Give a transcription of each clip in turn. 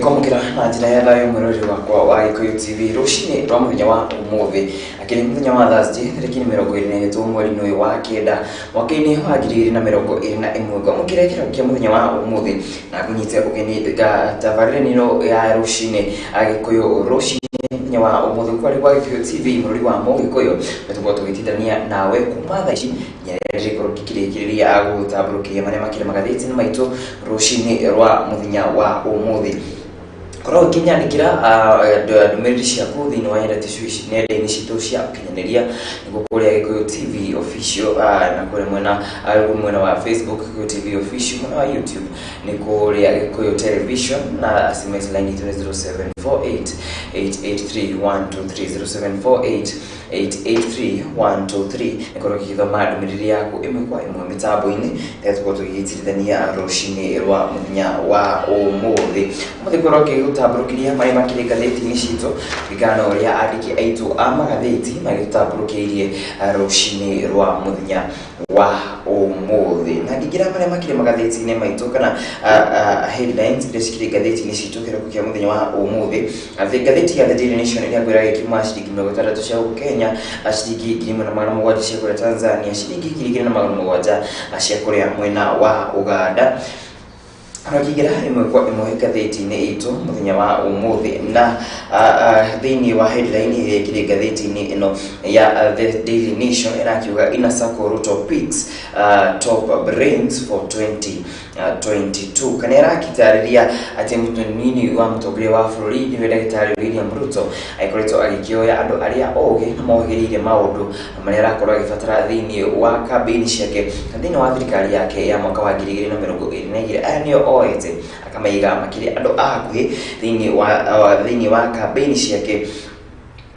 Kwamũkĩra na njĩra ya thayũ mwĩroreri wakwa wa Gĩkũyũ TV rũcinĩ rwa mũthenya wa ũmũthĩ, akĩrĩ mũthenya wa Thursday tarĩki 23 mweri-inĩ ũyũ wa 9 mwaka-inĩ wa 2021. Ngwamũkĩra kĩroko kĩa mũthenya wa ũmũthĩ na ngũnyite ũgeni tabarĩra ĩno ya rũcinĩ Gĩkũyũ rũcinĩ mũthenya wa ũmũthĩ kwarĩ gwa Gĩkũyũ TV, mũrori wa Mũgĩkũyũ, nĩ tũkorwo tũgĩtindania nawe kuma thaa ici nginya rĩrĩa rĩkorwo ngĩkĩrĩkĩrĩria gũgũtambũrũkĩria marĩa makĩrĩ magathĩti-inĩ maitũ rũcinĩ rwa mũthenya wa ũmũthĩ. Korwo ũkĩnyandĩkĩra ndũmĩrĩri ciaku thĩinĩ wa nenda-inĩ citũ cia ũkinyanĩria, nĩguo kũrĩa Gĩkũyũ TV Official, na kũrĩa mwena wa Facebook Gĩkũyũ TV Official, mwena wa YouTube nĩ kũrĩa Gĩkũyũ Television, na SMS line itũ nĩ 0748 883 123, 0748 883 123. Nĩkorwo gĩgĩthoma ndũmĩrĩri yaku ĩmwe kwa ĩmwe mĩtambo-inĩ rĩrĩa tũkorwo tũgĩgĩtirithania rũcinĩ rwa mũthenya wa ũmũthĩ. Ũmũthĩ korwo ngĩgũtambũrũkĩria marĩa makĩrĩ ngathĩti-inĩ citũ kũringana na ũrĩa andĩki aitũ a magathĩti magĩtũtambũrũkĩirie rũcinĩ rwa mũthenya wa ũmũthĩ. Na ngĩingĩra marĩa makĩrĩ magathĩti-inĩ maitũ kana headlines iria cikĩrĩ ngathĩti-inĩ citũ kĩroko kĩa mũthenya wa ũmũthĩ, ngathĩti ya The Daily Nation ĩrĩa ngwĩra gĩkiuma ciringi 60 cia gũkũ Kenya, ciringi 1700 cia kũrĩa Tanzania, ciringi 2700 cia kũrĩa mwena wa Uganda. Tũkĩingĩra ĩmwe kwa ĩmwe ngathĩti-inĩ itũ mũthenya wa ũmũthĩ, na thĩinĩ wa headline ĩrĩa ĩkĩrĩ ngathĩti-inĩ ĩno ya The Daily Nation ĩrakiuga Inner Circle Ruto picks top brains for 2022, kana ĩrakitarĩria atĩ mũnini wa mũtongoria wa bũrũri nĩwe ndagĩtarĩ William Ruto agĩkoretwo agĩkĩoya andũ arĩa ogĩ na mohĩgĩrĩire maũndũ marĩa arakorwo agĩbatara thĩinĩ wa kambĩini ciake na thĩinĩ wa thirikari yake ya mwaka wa 2022. Aya nĩo oete akamaiga makĩrĩ andũ a hakuhĩ thĩinĩ wa kambĩini ciake,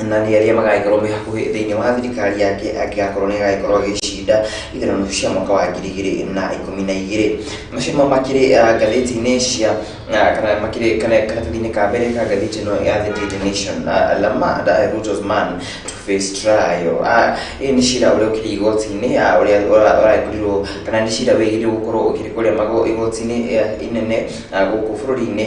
na nĩ arĩa magagĩkorwo me hakuhĩ thĩinĩ wa thirikari yake angĩgakorwo nĩ agagĩkorwo agĩcinda ithurano cia mwaka wa 2012. Macio nĩmo makĩrĩ ngathĩti-inĩ cia kana makĩrĩ kana karatathi-inĩ ka mbere ka ngathĩti ĩno ya The Daily Nation. Lamada, Ruto's man to face trial. Ĩĩ, nĩ cira ũrĩa ũkĩrĩ igoti-inĩ, ũrĩa ũrakorirwo kana nĩ cira wĩgĩrĩirwo gũkorwo ũkĩrĩ kũrĩa igoti-inĩ inene gũkũ bũrũri-inĩ,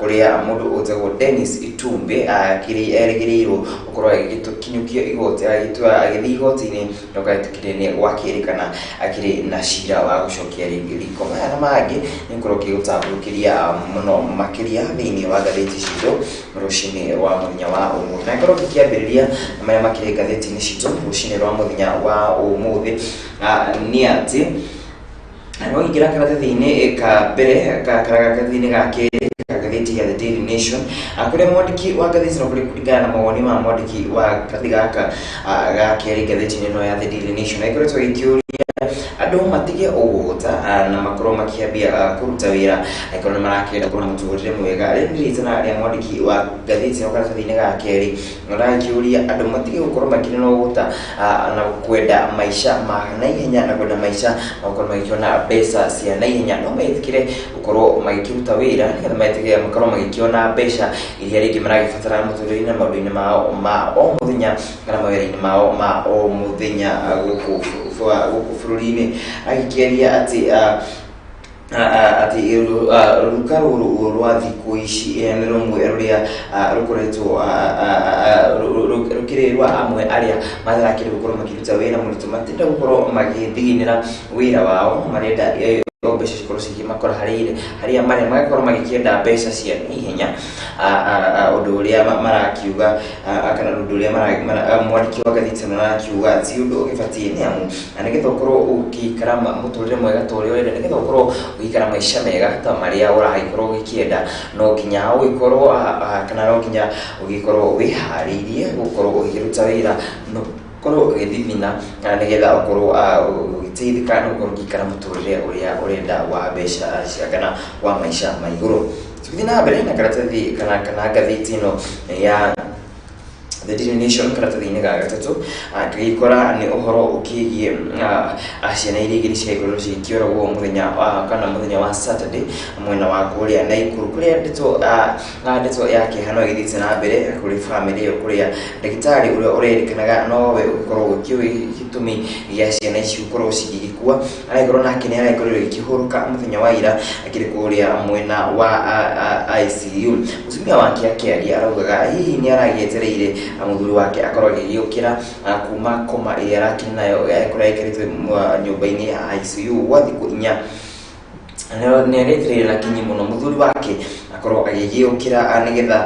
kũrĩa mũndũ ũtagwo Dennis Itumbi erĩgĩrĩirwo gũkorwo agĩkinyũkio igoti, agĩthiĩ igoti-inĩ na ũkahĩtũkĩria nĩ gwakĩrĩ kana akĩrĩ na cira wa gũcokia riko. Maya na mangĩ nĩ ngorwo ngĩgũtambũrũkĩria mũno makĩria thĩinĩ wa ngathĩti citũ rũcinĩ rwa mũthenya wa ũmũthĩ. Na ngorwo ngĩkĩambĩrĩria na marĩa makĩrĩ ngathĩti-inĩ citũ rũcinĩ rwa mũthenya wa ũmũthĩ, nĩ atĩ no ingĩra karatathi-inĩ ka mbere ka karatathi-inĩ ga kerĩ ka ngathĩti ya The Daily Nation, kũrĩa mwandĩki wa ngathĩti ĩno, kũrĩ kũringana na mawoni ma mwandĩki wa karatathi gaka ga kerĩ ngathĩti-inĩ ĩno ya The Daily Nation, agĩkoretwo agĩkĩũria andũ matige ũgũta na makorwo makĩambia kũruta wĩra angĩkorwo nĩ marakĩenda gũkorwo na mũtũrĩre mwega. Rĩrĩ nĩ rĩtana rĩa mwandĩki wa ngathĩti ĩno karatathi-inĩ ga kerĩ, ũrakĩũria andũ matige gũkorwo makĩrĩ na ũgũta na kwenda maica ma naihenya na kwenda maica ma gũkorwo magĩkĩona mbeca cia naihenya, no metĩkĩre gũkorwo magĩkĩruta wĩra nĩgetha metĩkĩre makorwo magĩkĩona mbeca iria rĩngĩ maragĩbatara mũtũrĩre-inĩ na maũndũ-inĩ mao ma o mũthenya kana mawĩra-inĩ mao ma o mũthenya gũkũ bũrũri-inĩ. Agĩkĩaria atĩ ruka rũrũ rwa thikũ ici nĩ rũmwe rũrĩa rũkoretwo rũkĩrĩ rwa amwe arĩa matarakĩrĩ gũkorwo makĩruta wĩra mũritũ, matenda gũkorwo magĩthiginĩra wĩra wao, marenda o mbeca cikorwo cikĩmakora harĩa marĩa magakorwo magĩkĩenda mbeca cia naihenya. Ũndũ ũrĩa marakiuga kana ũndũ ũrĩa mwandĩki wa ngathĩti ĩno arakiuga ti ũndũ ũgĩbatiĩ, nĩ amu nĩgetha ũkorwo ũgĩikara mũtũrĩre mwega ta ũrĩa ũrenda, nĩgetha ũkorwo ũgĩikara maica mega ta marĩa ũragĩkorwo ũgĩkĩenda, no nginya ũgĩkorwo kana no nginya ũgĩkorwo wĩharĩirie gũkorwo ũgĩkĩruta wĩra, no ũkorwo ũgĩthithina nĩgetha ũkorwo ũgĩteithĩka na ũkorwo ũgĩikara mũtũrĩre ũrĩa ũrenda wa mbeca cia kana wa maica ma igũrũ. Tũgĩthiĩ na mbere na karatathi kana ngathĩti ĩno ya The Daily Nation karatathi-inĩ ga gatatũ tũgĩkora nĩ ũhoro ũkĩgiĩ ciana iria igĩrĩ ciagĩkorirwo cigĩkĩũragwo mũthenya wa kana mũthenya wa Saturday mwena wa kũrĩa Naikuru, kũrĩa ndeto ndeto ya kĩeha no ĩgĩthiĩte na mbere kũrĩ bamĩrĩ ĩyo, kũrĩa ndagĩtarĩ ũrĩa ũrerĩkanaga nowe ũgĩkorwo ũkĩũĩ gĩtũmi gĩa ciana ici gũkorwo cigĩgĩkua aragĩkorwo nake nĩ aragĩkorirwo agĩkĩhurũka mũthenya wa ira akĩrĩ kũrĩa mwena wa ICU. Mũtumia wake akĩaria araugaga hihi nĩ aragĩetereire mũthuri wake akorwo agĩgĩũkĩra kuma koma ĩrĩa arakĩrĩ nayo kũrĩa aikarĩte nyũmba-inĩ ya ICU gwa thikũ 4. Nĩ aretereire na kinyi mũno mũthuri wake akorwo agĩgĩũkĩra nĩgetha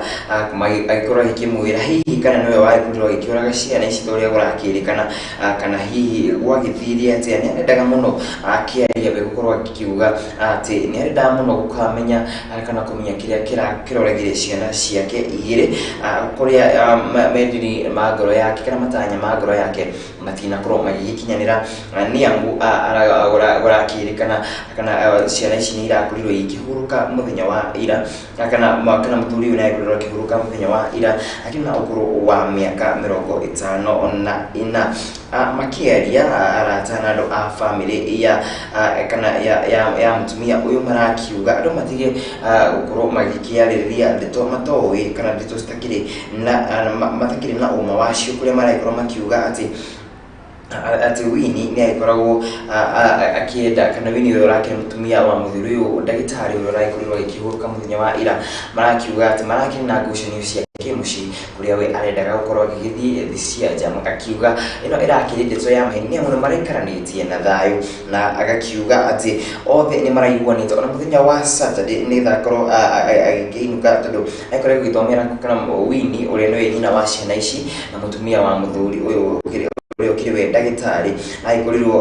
agĩkorwo agĩkĩmwĩra hihi kana nĩwe wagĩkorirwo agĩkĩũraga ciana ici ta ũrĩa kũrakĩrĩkana, kana hihi gwagĩthire atĩa. Nĩ arendaga mũno akĩaria we gũkorwo akiuga atĩ nĩ arendaga mũno gũkamenya kana kũmenya kĩrĩa kĩroragire ciana ciake igĩrĩ, kũrĩa mendiri ma ngoro yake kana matanya ma ngoro yake matinakorwo magĩgĩkinyanĩra, nĩ amu kũrakĩrĩkana kana ciana ici nĩ irakorirwo ikĩhurũka mũthenya wa ira, kana mũthuri ũyũ nĩ agĩkorirwo akĩhurũka mũthenya wa ira akĩrĩ na ũkũrũ wa mĩaka 54. Makĩaria arata na andũ a bamĩrĩ ya kana ya mũtumia ũyũ marakiuga andũ matige gũkorwo magĩkĩarĩrĩria ndeto matoĩ kana ndeto citakĩrĩ na matakĩrĩ na ũma wacio, kũrĩa maragĩkorwo makiuga atĩ Winnie nĩ agĩkoragwo akĩenda kana Winnie ũrĩa ũrakĩrĩ mũtumia wa mũthuri ũyũ ndagĩtarĩ ũrĩa ũragĩkorirwo agĩkĩhurũka mũthenya wa ira, marakiuga atĩ marakĩrĩ na ngucanio cia kĩmũciĩ kũrĩa we arendaga gũkorwo agĩgĩthiĩ thĩ cia nja, akiuga ĩno ĩrakĩrĩ ndeto ya maheni nĩ amu nĩ maraikaranĩtie na thayũ, na agakiuga atĩ othe nĩ maraiguanĩte ona mũthenya wa Saturday nĩgetha akorwo agĩkĩinũka, tondũ akorwo agĩthomera kana Winnie ũrĩa nĩwe nyina wa ciana ici na mũtumia wa mũthuri ũyũ ũrĩa ũkĩrĩ we ndagĩtarĩ agĩkorirwo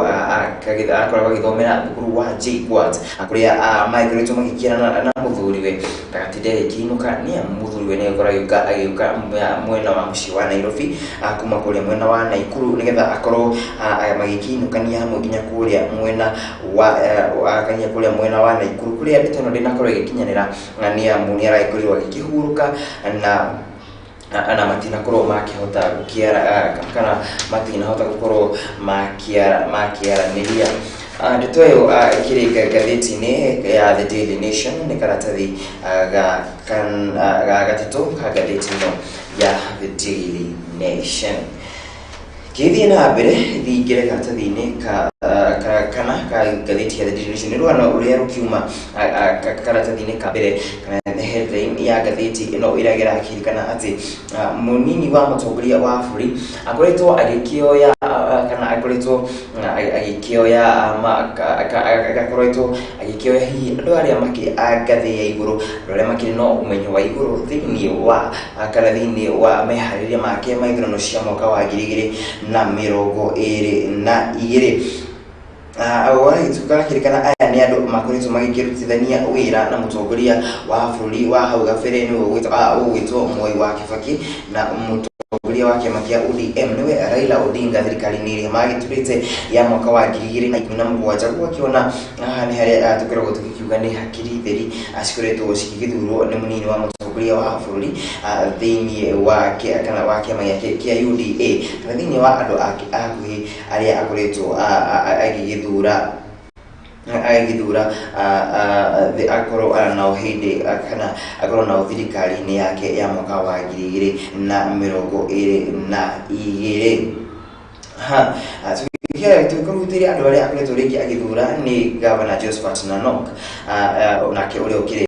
akoragwo agĩthomera thukuru wa JKUAT kũrĩa magĩkoretwo magĩkĩrana na mũthuriwe ndagatinde agĩkĩinũka, nĩ amu mũthuriwe nĩ agĩkorwo agĩũka mwena wa mũciĩ wa Nairobi kuma kũrĩa mwena wa Naikuru nĩgetha akorwo magĩkĩinũkania hamwe nginya kũrĩa mwena wa nginya kũrĩa mwena wa Naikuru kũrĩa ndeto ĩno ndĩnakorwo ĩgĩkinyanĩra, nĩ amu nĩ aragĩkorirwo agĩkĩhurũka na matinakorwo makĩhota gũkĩara kana matinahota gũkorwo makĩaranĩria. Ndeto ĩyo ĩkĩrĩ ngathĩti-inĩ ya The Daily Nation, nĩ karatathi ga gatatũ ka ngathĩti ĩno ya The Daily Nation. Ngĩthiĩ na mbere thingĩre karatathi-inĩ ka kana ka ngathĩti ya The Daily Nation, nĩ rũgano rũrĩa rũkiuma karatathi-inĩ ka mbere kana headline ya ngathĩti ĩno ĩrĩa ĩrakĩririkana atĩ mũnini wa mũtongoria wa bũrũri akoretwo agĩkĩoya kana akoretwo agĩkĩoya akoretwo agĩkĩoya hihi andũ arĩa makĩrĩ a ngathĩ ya igũrũ, andũ arĩa makĩrĩ na ũmenyo wa igũrũ thĩinĩ wa kana thĩinĩ wa meharĩria make ma ithurano cia mwaka wa 2022. Gũgakĩrĩkana aya nĩ andũ makoretwo magĩkĩrutithania wĩra na mũtongoria wa bũrũri wa hau gabere nĩwe ũgwĩtwo Mwai wa Kibaki na mũtongoria wa kĩama kĩa ODM nĩwe Raila Odinga thirikari-inĩ ĩrĩa magĩturĩte ya mwaka wa 2017. Gũgakĩona haha nĩ harĩa tũkoragwo tũgĩkiuga nĩ hakiri theri cikoretwo cigĩgĩthurwo nĩ mũnini wa mũtongoria wa bũrũri thĩinĩ wa kana wa kĩama gĩake kĩa UDA kana thĩinĩ wa andũ ake a hakuhĩ arĩa akoretwo agĩgĩthura akorwo nao hĩndĩ kana akorwo nao thirikari-inĩ yake ya mwaka wa 2022. Ha tũkĩrutĩria andũ arĩa akoretwo rĩngĩ agĩthura nĩ Governor Josephat Nanok, nake ũrĩa ũkĩrĩ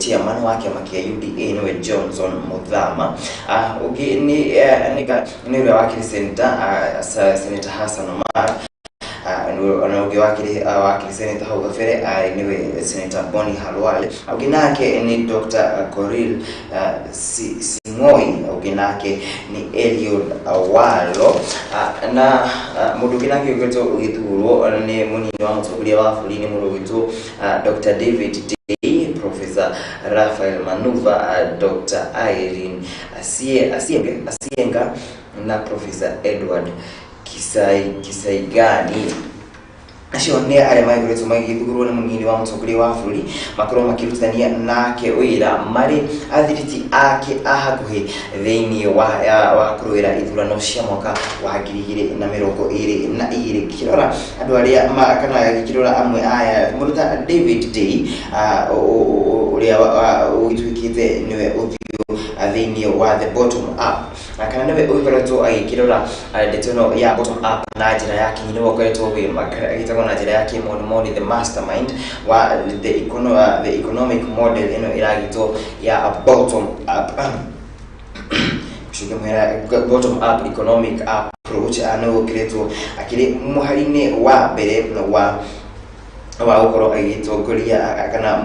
chairman wa kĩama kĩa UDA nĩwe Johnson Muthama, ũngĩ nĩ ũrĩa wakĩrĩ Senator Hassan Omar, na ũngĩ wakĩrĩ senator hau gabere nĩwe Senator Boni Khalwale, ũngĩ nake nĩ Dr. Korir Sing'oei, ũngĩ nake nĩ Eliud Awalo, na mũndũ ũngĩ nake ũkoretwo ũgĩthurwo nĩ mũnini wa mũtongoria wa bũrũri nĩ mũndũ ũgwĩtwo Dr. David Day, Professor Raphael Manuva, Dr. Irene Asienga na Professor Edward Kisaigani. Acio nĩ arĩa magĩkoretwo magĩthurwo nĩ mũnini wa mũtongoria wa bũrũri makorwo makĩrutithania nake wĩra marĩ athiriti ake a hakuhĩ thĩinĩ wa kũrũĩra ithurano cia mwaka wa 2022. Ngĩkĩrora andũ arĩa kana gĩkĩrora amwe aya, mũndũ ta David Day, ũrĩa ũgĩtuĩkĩte nĩwe ũthiũ thĩinĩ wa the bottom up, na kana nĩwe ũgĩkoretwo agĩkĩrora ndeto ĩno ya bottom up na njĩra ya kinyi, nĩwe ũkoretwo agĩtagwo na njĩra ya kĩmonimoni the mastermind wa the economic model ĩno ĩragĩtwo ya bottom up, mwĩra bottom up economic approach. Nĩwe ũkĩrĩtwo akĩrĩ mũhari-inĩ wa mbere wa gũkorwo agĩtongoria kana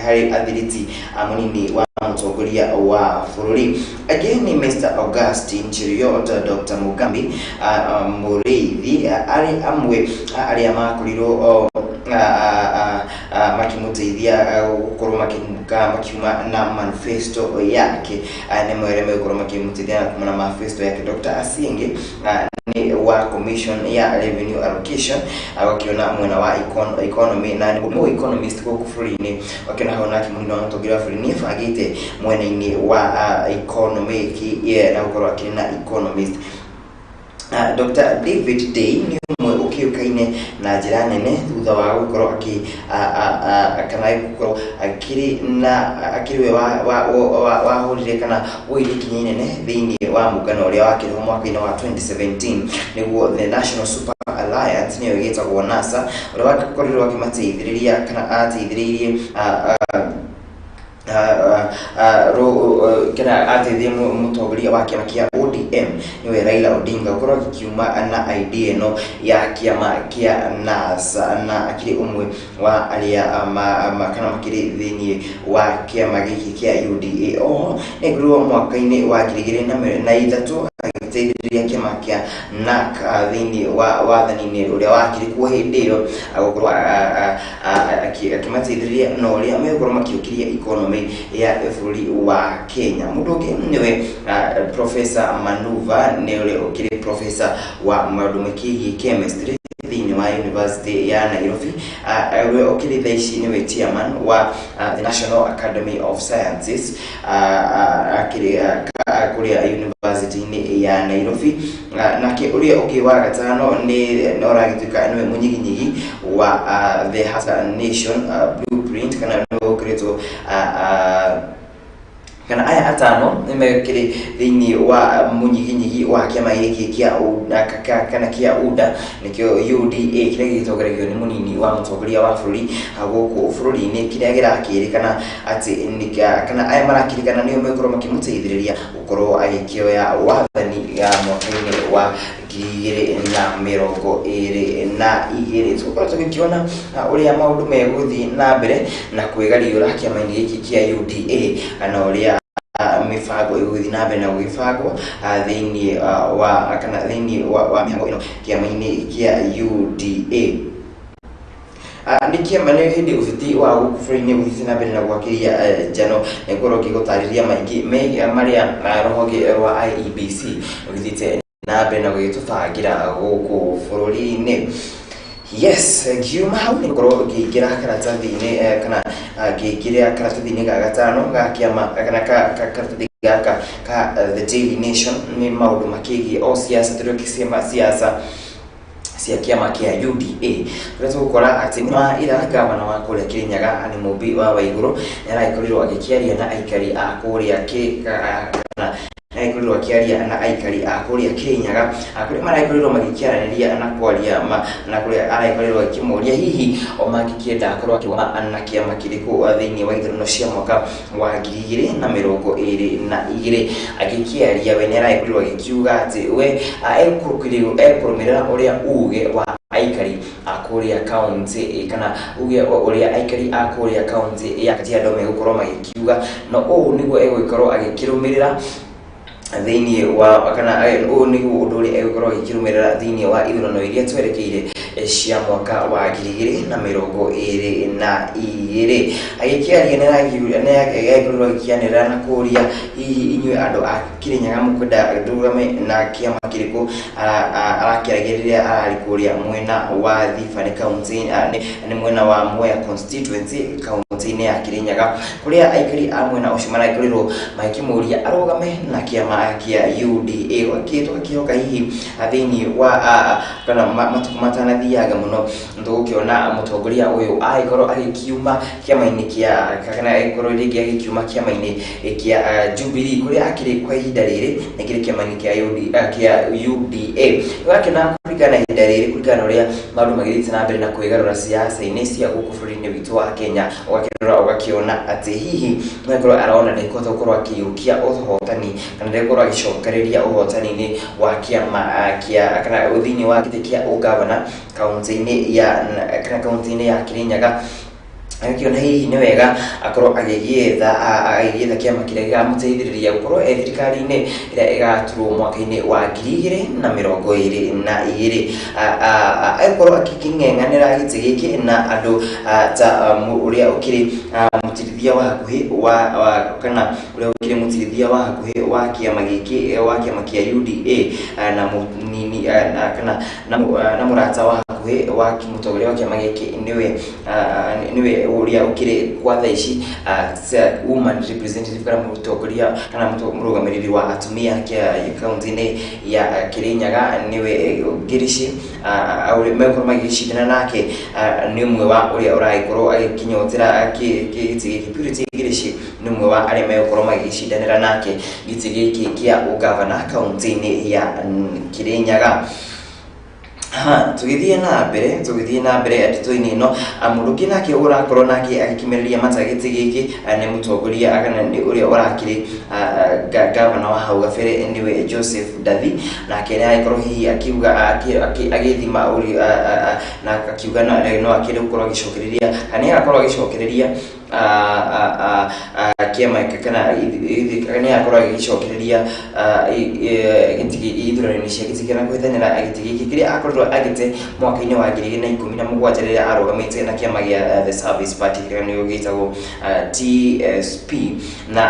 harĩ athiriti a mũnini wa mũtongoria wa bũrũri. Angĩ nĩ Mr Augustine Cheruiyot, Dr Mugambi Mũrĩithi, arĩ amwe arĩa makorirwo makĩmũteithia gũkorwo makiuma na manifesto yake. Nĩ mwere megũkorwo makĩmũteithia na kuma na manifesto yake. Dr Asienge nĩ wa commission ya revenue allocation, agakĩona mwena wa economy na nĩ mũ economist gũkũ bũrũri-inĩ. Wakĩona hau nake mũnini wa mũtongoria wa bũrũri nĩ ebangĩte mwena-inĩ wa economic na gũkorwo akĩrĩ na economist. Dr David Day nĩ ũmwe ũkĩũkaine na njĩra nene thutha wa gũkorwo akĩ kana gũkorwo akĩrĩ na akĩrĩ we wahũrire kana woire ikinya inene thĩinĩ wa mũngano ũrĩa wakĩrĩho mwaka-inĩ wa 2017, nĩguo the National Super Alliance, nĩyo ĩgĩtagwo NASA, ũrĩa wakorirwo akĩmateithĩrĩria kana ateithĩrĩirie kana ateithie mũtongoria wa kĩama kĩa ODM, nĩwe Raila Odinga, gũkorwo agĩkiuma na idea ĩno ya kĩama kĩa NASA, na akĩrĩ ũmwe wa arĩa kana makĩrĩ thĩinĩ wa kĩama gĩkĩ kĩa UDA. Oho nĩakorirwo mwaka-inĩ wa 2003 agĩteithĩrĩria kĩama kĩa NARC thĩinĩ wa wathani-inĩ ũrĩa wakĩrĩ kuo hĩndĩ ĩyo, gũkorwo akĩmateithĩrĩria na ũrĩa megũkorwo makĩũkĩria economy ya bũrũri wa Kenya. Mũndũ ũngĩ nĩwe Professor Manuva, nĩ ũrĩa ũkĩrĩ professor wa maũndũ makĩgiĩ chemistry thĩinĩ wa University ya Nairobi, ũrĩa ũkĩrĩ thaa ici nĩwe chairman wa the National Academy of Sciences, akĩrĩ kũrĩa University-inĩ ya Nairobi. Nake ũrĩa ũngĩ wa gatano nĩ ũragĩtuĩka nĩwe mũnyiginyigi wa the Hustler Nation Blueprint, kana nĩwe ũkoretwo kana aya atano nĩ mekĩrĩ thĩinĩ wa mũnyiginyigi wa kĩama gĩkĩ kĩa kana kĩa UDA, nĩkĩo UDA, kĩrĩa gĩgĩtongoragio nĩ mũnini wa mũtongoria wa bũrũri gũkũ bũrũri-inĩ, kĩrĩa kĩrakĩrĩkana atĩ kana aya marakĩrĩkana nĩo megũkorwo makĩmũteithĩrĩria gũkorwo agĩkĩoya wathani ya mwaka-inĩ wa 2022. Tũgũkorwo tũgĩkĩona ũrĩa maũndũ megũthiĩ na mbere na kwĩgariũra kĩama-inĩ gĩkĩ kĩa UDA, kana ũrĩa mĩbango ĩgũgĩthiĩ na mbere na gũgĩbangwo thĩinĩ wa kana thĩinĩ wa mĩhango ĩno kĩama-inĩ kĩa UDA. Nĩ kĩama nĩ hĩndĩ ũteti wa gũkũ bũrũri-inĩ ũthiĩte na mbere na gwakĩria njano, nĩ ngorwo ngĩgũtarĩria maingĩ megiĩ marĩa rũhonge rwa IEBC rũgĩthiĩte na mbere na gũgĩtũbangĩra gũkũ bũrũri-inĩ. Yes, ngiuma hau nĩ gũkorwo ngĩingĩra karatathi-inĩ kana ngĩingĩra karatathi-inĩ ga gatano ga kĩama kana karatathi gaka ka The Daily Nation, nĩ maũndũ makĩgiĩ o siasa, tũrĩ siasa cia kĩama kĩa UDA, kũrĩa tũgũkora atĩ wa ira gavana wa kũrĩa Kirinyaga nĩ Mũmbi wa Waigũrũ nĩ aragĩkorirwo agĩkĩaria na aikari a kũrĩa kana nĩagĩkorirwo akĩaria na aikari a kũrĩa Kirinyaga, kũrĩa maragĩkorirwo magĩkĩaranĩria na kwaria na kũrĩa aragĩkorirwo akĩmoria hihi o mangĩkĩenda akorwo akĩrũgama na kĩama kĩrĩkũ thĩinĩ wa ithurano cia mwaka wa 2022. Agĩkĩaria we nĩ aragĩkorirwo agĩkiuga atĩ we ekũrũmĩrĩra ũrĩa uge wa aikari a kũrĩa kaunti kana uge ũrĩa aikari a kũrĩa kaunti ya Kajiado megũkorwo magĩkiuga, no ũũ nĩguo egũgĩkorwo agĩkĩrũmĩrĩra. Thĩinĩ wa kana ũyũ nĩguo ũndũ ũrĩa egũkorwo agĩkĩrũmĩrĩra thĩinĩ wa ithurano iria twerekeire cia mwaka wa 2022. Agĩkĩaria nĩ agĩkorirwo agĩkĩanĩrĩra na kũũria, hihi inyuĩ andũ a Kĩrĩnyaga mũkwenda ndũgame na kĩama kĩrĩkũ? Arakĩaragia rĩrĩa ararĩ kũrĩa mwena wa Thiba, nĩ kaunti nĩ mwena wa Mwea constituency, kaunti-inĩ ya Kĩrĩnyaga, kũrĩa aikari a mwena ũcio marakorirwo magĩkĩmũria arũgame na kĩama kĩa UDA. Tũgakĩhoka hihi thĩinĩ wa kana matukũ matanathianga mũno tũgũkĩona mũtongoria ũyũ agĩkorwo agĩkiuma kĩama-inĩ kĩa kana agĩkorwo rĩngĩ agĩkiuma kĩama-inĩ kĩa Jubilee kũrĩa akĩrĩ kwa ihinda rĩrĩ nĩ kĩrĩ kĩama-inĩ kĩa kĩa UDA. Ũgakĩona kũringana na ihinda rĩrĩ, kũringana na ũrĩa maũndũ magĩthiĩte na mbere na kwĩgarũra siasa-inĩ cia gũkũ bũrũri-inĩ witũ wa Kenya, ũgakĩrora ũgakĩona atĩ hihi no ĩkorwo arona ndekũhota gũkorwo akĩiyũkia ũhotani kana ndegũkorwo agĩcokereria ũhotani-inĩ wa kĩama kĩa kana thĩinĩ wa gĩtĩ kĩa ũgavana kaunti-inĩ ya kana kaunti-inĩ ya Kirinyaga. Agakĩona hihi nĩ wega akorwo agĩgĩetha kĩama kĩrĩa gĩkamũteithĩrĩria gũkorwo e thirikari-inĩ ĩrĩa ĩgaturwo mwaka-inĩ wa 2022. Agĩkorwo akĩng'eng'anĩra gĩtĩ gĩkĩ na andũ ta ũrĩa ũkĩrĩ mũtirithia wa hakuhĩ wa kana ũrĩa ũkĩrĩ mũtirithia wa hakuhĩ wa kĩama gĩkĩ wa kĩama kĩa UDA na mũnini na kana na mũrata wa hakuhĩ wa mũtongoria wa kĩama gĩkĩ, nĩwe ũrĩa ũkĩrĩ kwa thaa ici woman representative kana mũtongoria kana mũrũgamĩrĩri wa atumia kĩa kaunti-inĩ ya Kirinyaga, nĩwe Ngirici. Megũkorwo magĩcindana nake nĩ ũmwe wa ũrĩa ũragĩkorwo agĩkĩnyotera gĩtĩ gĩkĩ. Purity Ngirici nĩ ũmwe wa arĩa megũkorwo magĩcindanĩra nake gĩtĩ gĩkĩ kĩa ũgavana kaunti-inĩ ya Kirinyaga. Ha, tũgĩthiĩ na mbere ndeto-inĩ ĩno, mũndũ ũngĩ nake ũrakorwo nake agĩkimereria mata gĩtĩ gĩkĩ nĩ mũtongoria kana nĩ ũrĩa ũrakĩrĩ gavana wa hau gabere, nĩwe Joseph Ndathi. Nake nĩ agĩkorwo hihi akiuga agĩthima na akiuga no akĩende gũkorwo agĩcokereria kana nĩ agakorwo agĩcokereria kĩama kana nĩ agakorwo agĩcokereria gĩtĩ ithurano-inĩ cia gĩtĩ kana kũhĩtanĩra gĩtĩ gĩkĩ kĩrĩa akorirwo agĩte mwaka-inĩ wa 2017 rĩrĩa arũgamĩte na kĩama gĩa The Service Party, kĩrĩa nĩo gĩtagwo TSP, na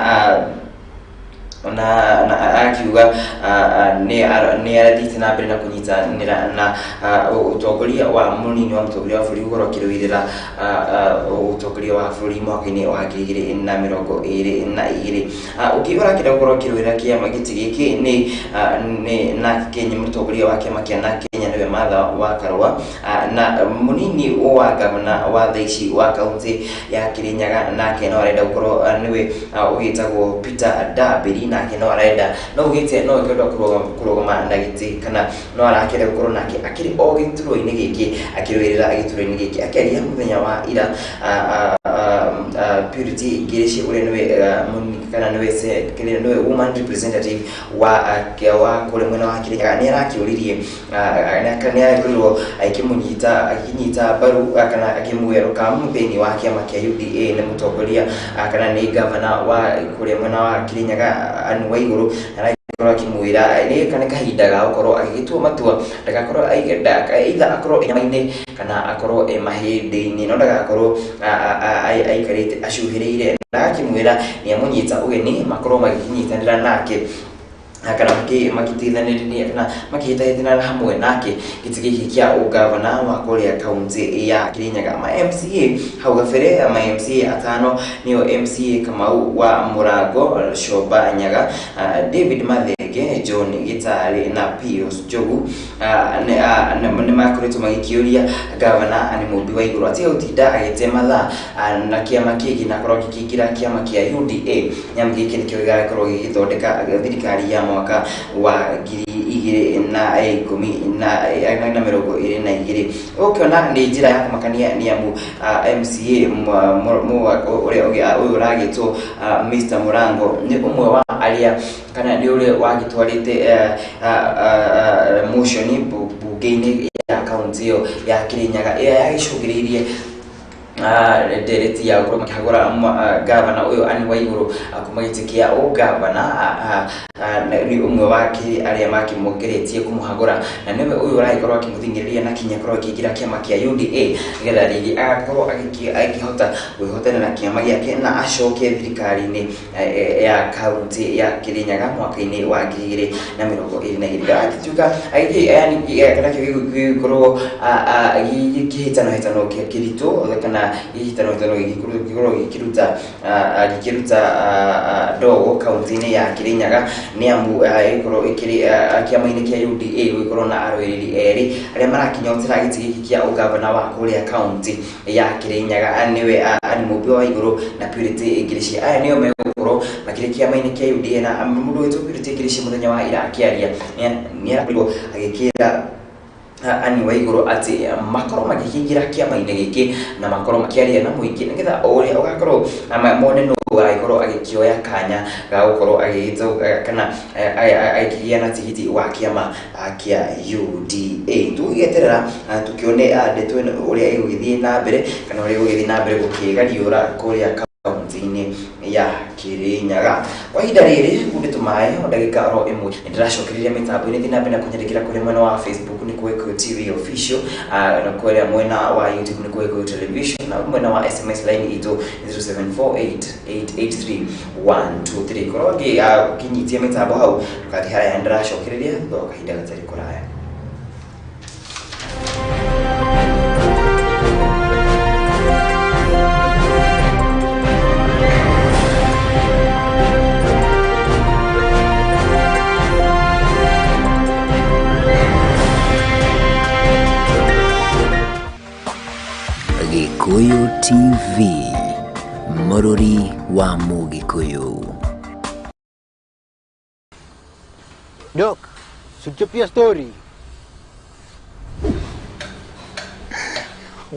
akiuga nĩ arathiĩte na mbere na kũnyitanĩra na ũtongoria wa mũnini wa mũtongoria wa bũrũri gũkorwo akĩrũĩrĩra ũtongoria wa bũrũri mwaka-inĩ wa 2022. Ũngĩ ũrakĩenda gũkorwo akĩrũĩrĩra kĩama gĩtĩ gĩkĩ nĩ na Kenya mũtongoria wa kĩama kĩa na Kenya, nĩwe Martha wa Karũa, na mũnini wa gavana wa thaa ici wa kaunti ya Kirinyaga nake no arenda gũkorwo nĩwe ũgĩtagwo Peter Ndambĩri. Nake no arenda no ugĩte no akĩenda kũrũgama na gĩtĩ kana no arakĩenda gũkorwo nake akĩrĩ o gĩturwa-inĩ gĩkĩ, akĩrũĩrĩra gĩturwa-inĩ gĩkĩ. Akĩaria mũthenya wa ira, Purity Ngirici ũrĩa nĩwe kana nĩwe woman representative wa kũrĩa mwena wa Kirinyaga nĩ arakĩũririe nĩ arakorirwo akĩmũnyita akĩnyita mbaru kana akĩmwelcome thĩinĩ wa kĩama kĩa UDA nĩ mũtongoria kana nĩ gavana wa kũrĩa mwena wa Kirinyaga Anne Waigũrũ. Arakorwo akĩmwĩra nĩ kana kahinda ga gũkorwo agĩgĩtua matua, ndagakorwo either akorwo e nyama-inĩ kana akorwo e mahĩndĩ-inĩ, no ndagakorwo aikarĩte acuhĩrĩire, na agakĩmwĩra nĩ amũnyita ũgeni makorwo magĩkĩnyitanĩra nake kana makĩteithanĩrĩria kana makĩhĩtahĩtana hamwe nake gĩtĩ gĩkĩ kĩa ũgavana wa kũrĩa kaunti ya Kirinyaga. Ma MCA hau gabere, ma MCA atano nĩo MCA Kamau wa Mũrango, Coba Nyaga, David Mathenge, John Gĩtarĩ na Pius Njogu, nĩ makoretwo magĩkĩũria gavana nĩ Mũmbi wa Igũrũ atige gũtinda agĩte mathaa na kĩama kĩngĩ na akorwo agĩkĩingĩra kĩama kĩa UDA, nĩamu gĩkĩ nĩkĩo gĩgakorwo gĩgĩthondeka thirikari ya mwaka wa 2010 na 22. Ũkĩona nĩ njĩra ya kũmakania nĩ amu MCA ũrĩa ũyũ ũragĩtwo Mr Mũrango nĩ ũmwe wa arĩa kana nĩ ũrĩa wagĩtwarĩte motion mbunge-inĩ ya kaunti ĩyo ya Kirinyaga ĩrĩa yagĩcũngĩrĩirie ndereti ya gũkorwo makĩhagũra gavana ũyũ Anne Waiguru kuma gĩtĩ kĩa ũgavana. Nĩ ũmwe wa arĩa makĩmũgeretie kũmũhagũra, na nĩwe ũyũ ũragĩkorwo akĩmũthing'ĩrĩria na kinya akorwo akĩingĩra kĩama kĩa UDA nĩgetha rĩngĩ agakorwo akĩhota kwĩhotana na kĩama gĩake na acoke thirikari-inĩ ya kaunti ya Kirinyaga mwaka-inĩ wa 2022. Agĩtuĩka kana gĩgĩkorwo gĩkĩhĩtanohĩtano kĩritũ kana gĩhĩtanohĩtano gĩgĩkorwo gĩkĩruta ndogo kaunti-inĩ ya Kirinyaga, nĩ amu ĩgĩkorwo ĩkĩrĩ kĩama-inĩ kĩa UDA gũgĩkorwo na arũĩrĩri erĩ arĩa marakinyotera gĩtĩ gĩkĩ kĩa ũgavana wa kũrĩa kaunti ya Kirinyaga, nĩwe Anne Mũmbi wa Waiguru na Purity Ngirici. Aya nĩo megũkorwo makĩrĩ kĩama-inĩ kĩa UDA, na mũndũ wĩtwo Purity Ngirici mũthenya wa ira akĩaria nĩ arakorirwo agĩkĩra Anne Waiguru atĩ makorwo magĩkĩingĩra kĩama-inĩ gĩkĩ na makorwo makĩaria na mũingĩ nĩgetha ũrĩa ũgakorwo mone nũ agĩkorwo agĩkĩoya kanya ga gũkorwo agĩgĩtwo kana agĩkĩgĩa na tigiti wa kĩama kĩa UDA. Tũgĩeterera tũkĩone ndeto ĩno ũrĩa ĩgũgĩthiĩ na mbere kana ũrĩa ĩgũgĩthiĩ na mbere gũkĩgariũra kũrĩa kaunti-inĩ ya Kirinyaga. Kwa ihinda rĩrĩ ngundĩ tũmaĩ o ndagĩka oro ĩmwe nĩndĩracokereria mĩtambo-inĩ thiĩ na mbere na kũnyandĩkĩra kũrĩa mwena wa Facebook nĩ Gĩkũyũ TV official, na kũrĩa mwena wa YouTube nĩ Gĩkũyũ Television, na mwena wa SMS line itũ 0748883123. Korwo ngĩkinyitia mĩtambo hau ndũgathiĩ haraya, nĩndĩracokereria thutha wa kahinda gatarĩ kũraya. Gĩkũyũ TV, mũrũri wa Mũgĩkũyũ. Dok, suchapia story.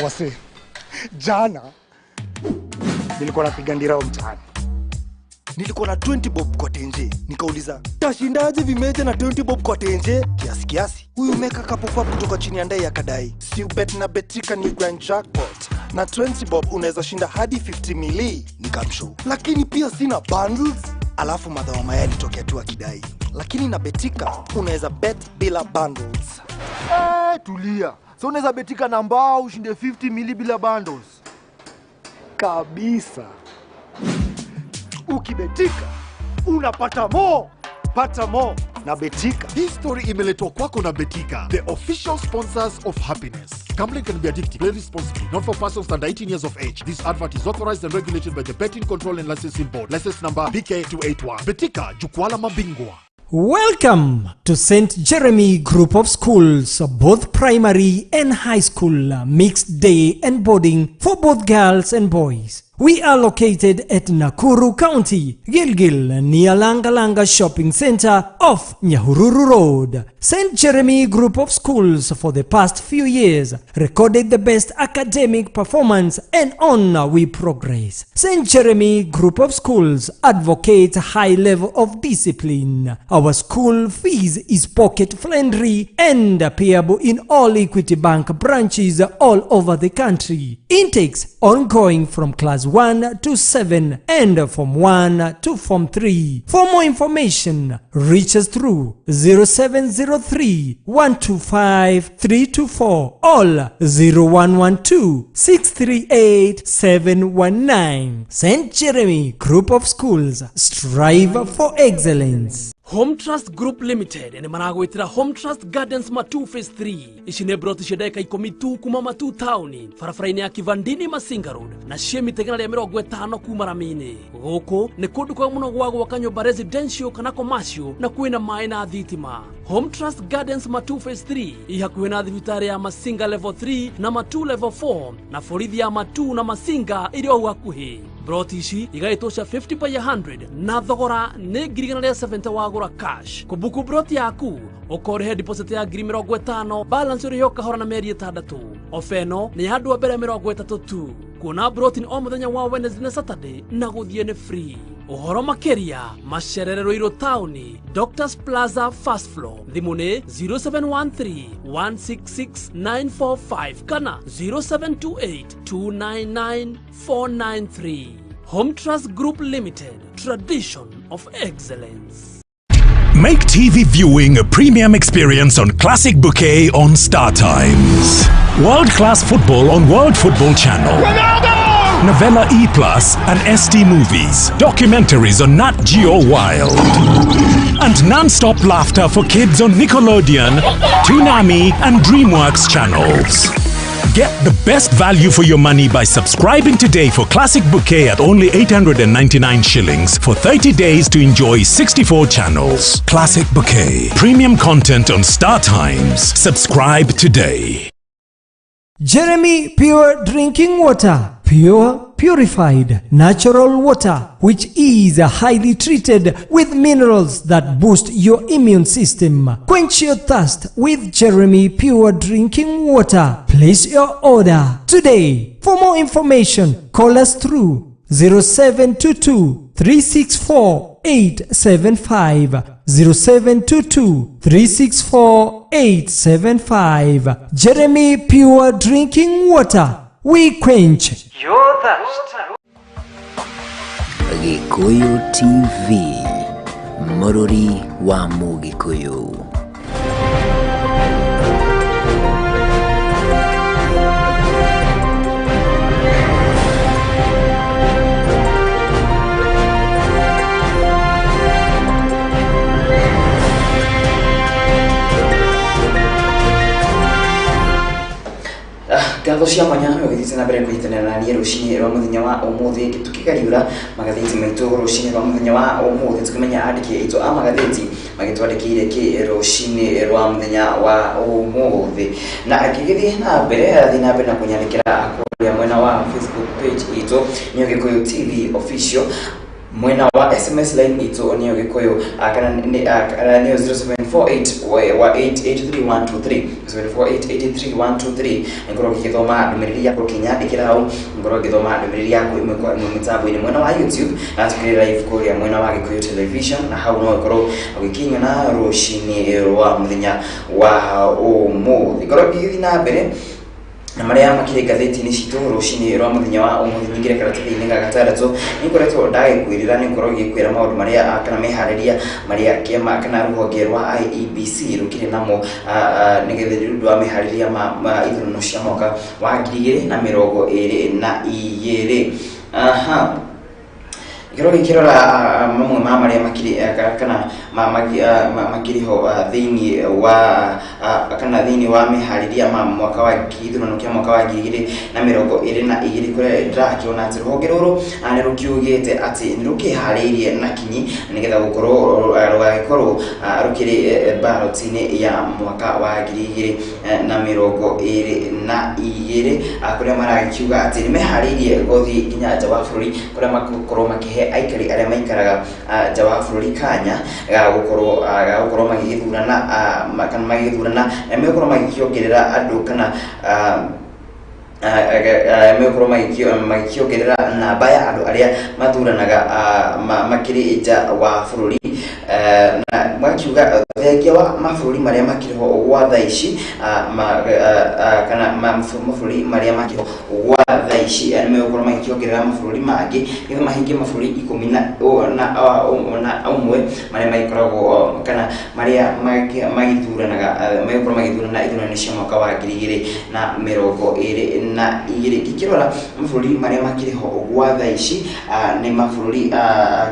Wase, jana nilikuwa napiga ndirao mtaani. Nilikuwa na 20 bob kwa tenje. Nikauliza, tashindaje vimeja na 20 bob kwa tenje? Kiasi kiasi. Huyu meka kapopa kutoka chini ya ndai akadai, si ubet na betika ni grand jackpot. Na 20 bob unaweza shinda hadi 50 mili. Nikamshow. Lakini pia sina bundles. Alafu madhawa mayai alitokea tu akidai, lakini na betika unaweza bet bila bundles. Tulia. So unaweza betika na mbao ushinde 50 mili bila bundles. Kabisa. Ukibetika unapata mo. Pata mo na Betika. Hii story imeletwa kwako na Betika, the official sponsors of happiness. Gambling can be addictive. Play responsibly. Not for persons under 18 years of age. This advert is authorized and regulated by the Betting Control and Licensing Board. License number BK281. Betika, jukwaa la mabingwa. Welcome to St. Jeremy Group of Schools, both primary and high school, mixed day and boarding for both girls and boys. We are located at Nakuru County, Gilgil, near Langalanga Shopping Center off Nyahururu Road. St. Jeremy Group of Schools for the past few years recorded the best academic performance, and on we progress. St. Jeremy Group of Schools advocates high level of discipline. Our school fees is pocket friendly and payable in all Equity Bank branches all over the country. Intakes ongoing from class 1 to 7 and from 1 to Form 3. For more information, reach us through 0703 125 324 or 0112 638 719. St. Jeremy Group of Schools, strive for excellence. Home Trust Group Limited nĩ maragwĩtĩra Home Trust Gardens Matu Phase 3. Ici nĩ broti cia ndagĩka 10 tu kuma Matu Town, barabara-inĩ ya Kivandini Masinga Road, na ciĩ mita 150 kuma rami-inĩ. Gũkũ nĩ kũndũ kwega mũno gwa gwaka nyũmba residential kana commercial, na kwĩna maĩ na thitima. Home Trust Gardens Matu Phase 3 ĩ hakuhĩ na thibitarĩ ya Masinga Level 3 na Matu Level 4 na borithi ya Matu na Masinga ĩrĩ o hakuhĩ. Broti ici igaĩtwo cia 50 by 100 na thogora nĩ 170 wagũra cash. Kũbuku broti yaku ũkorĩhe deposit ya 50,000, balance ũrĩhe ũkahora na mĩeri 6. Ofa ĩno nĩ ya andũ a mbere 30 tu. Kuona broti nĩ o mũthenya wa Wednesday na Saturday na gũthiĩ nĩ free. Ũhoro makĩria macerere Ruiru taũni, Doctors Plaza first floor. Thimũ nĩ 0713 166 945 kana 0728 299 493. Home Trust Group Limited, tradition of excellence. Make TV viewing a premium experience on Classic Bouquet on Star Times. World class football on World Football Channel. Ronaldo! Novella E Plus and ST Movies. Documentaries on Nat Geo Wild. And non-stop laughter for kids on Nickelodeon, Toonami, and DreamWorks channels. Get the best value for your money by subscribing today for Classic Bouquet at only 899 shillings for 30 days to enjoy 64 channels. Classic Bouquet. Premium content on Star Times. Subscribe today. Jeremy Pure Drinking Water. Pure, purified, natural water, which is highly treated with minerals that boost your immune system. Quench your thirst with Jeremy Pure Drinking Water. Place your order today. For more information, call us through 0722 364 875, 0722 364 875. Jeremy Pure Drinking Water. We quench your thirst. Gikuyu TV, Mũrũri wa Mũgĩkũyũ. Ngatho cia mwanya ũgĩthiĩte na mbere kũnyitanĩra na niĩ rũcinĩ rwa mũthenya wa ũmũthĩ, tũkĩgariũra magathĩti maitũ rũcinĩ rwa mũthenya wa ũmũthĩ, tũkĩmenya andĩki aitũ a magathĩti magĩtwandĩkĩire kĩ rũcinĩ rwa mũthenya wa ũmũthĩ. Na ngĩgĩthiĩ na mbere, athiĩ na mbere na kũnyandĩkĩra kũrĩa mwena wa Facebook page itũ nĩyo Gĩkũyũ TV Official, mwena wa SMS line itũ nĩyo Gĩkũyũ kana nĩyo 0748 wa 883123, 0748883123. Ngorwo ngĩgĩthoma ndũmĩrĩri yaku ũkĩnyandĩkĩra hau, ngorwo ngĩthoma ndũmĩrĩri yaku ĩmwe kwa ĩmwe mĩtambo-inĩ mwena wa YouTube, na tũkĩrĩ live kũrĩa mwena wa Gĩkũyũ Television, na hau no ũkorwo ũgĩkinyana rũcinĩ rwa mũthenya wa ũmũthĩ. Ngorwo ngĩgĩthiĩ na mbere na marĩa makĩrĩ ngathĩti-inĩ citũ rũcinĩ rwa mũthenya wa ũmũthĩ, nyingĩre karatathi-inĩ ga gatandatũ. Nĩngoretwo ndagĩkwĩrĩra, nĩngorwo ngĩkwĩra maũndũ marĩa kana meharĩria marĩa kĩama kana rũhonge rwa IEBC rũkĩrĩ namo nĩgetha nĩ ũndũ wa meharĩria ma ithurano cia mwaka wa 2022. Aha, gĩkorwo gĩkĩrora mamwe ma marĩa makĩrĩ kana makĩrĩ ho thĩinĩ wa kana thĩinĩ wa meharĩria ma mwaka wa gĩthurano kĩa mwaka wa 2022, kũrĩa ndĩrakĩona atĩ rũhonge rũrũ nĩ rũkiugĩte atĩ nĩ rũkĩharĩirie na kinyi nĩgetha gũkorwo rũgagĩkorwo rũkĩrĩ ballot-inĩ ya mwaka wa 2022, kũrĩa maragĩkiuga atĩ nĩ meharĩirie gũthiĩ nginya nja wa bũrũri, kũrĩa magũkorwo makĩhe aikari arĩa maikaraga nja wa bũrũri kanya ga gũkorwo magĩgĩthurana kana magĩgĩthurana, na megũkorwo magĩkĩongerera andũ kana megũkorwo magĩkĩongerera namba ya andũ arĩa mathuranaga makĩrĩ nja wa bũrũri. Na makiuga thengia wa mabũrũri marĩa makĩrĩ ho gwa thaa ici kana mabũrũri marĩa makĩrĩ ho gwa thaa ici, nĩ megũkorwo magĩkĩongerera mabũrũri mangĩ nĩgetha mahingie mabũrũri 11 marĩa magĩkoragwo kana marĩa magĩthuranaga, megũkorwo magĩthurana ithurano cia mwaka wa 2022. Ngĩkĩrora mabũrũri marĩa makĩrĩ ho gwa thaa ici nĩ mabũrũri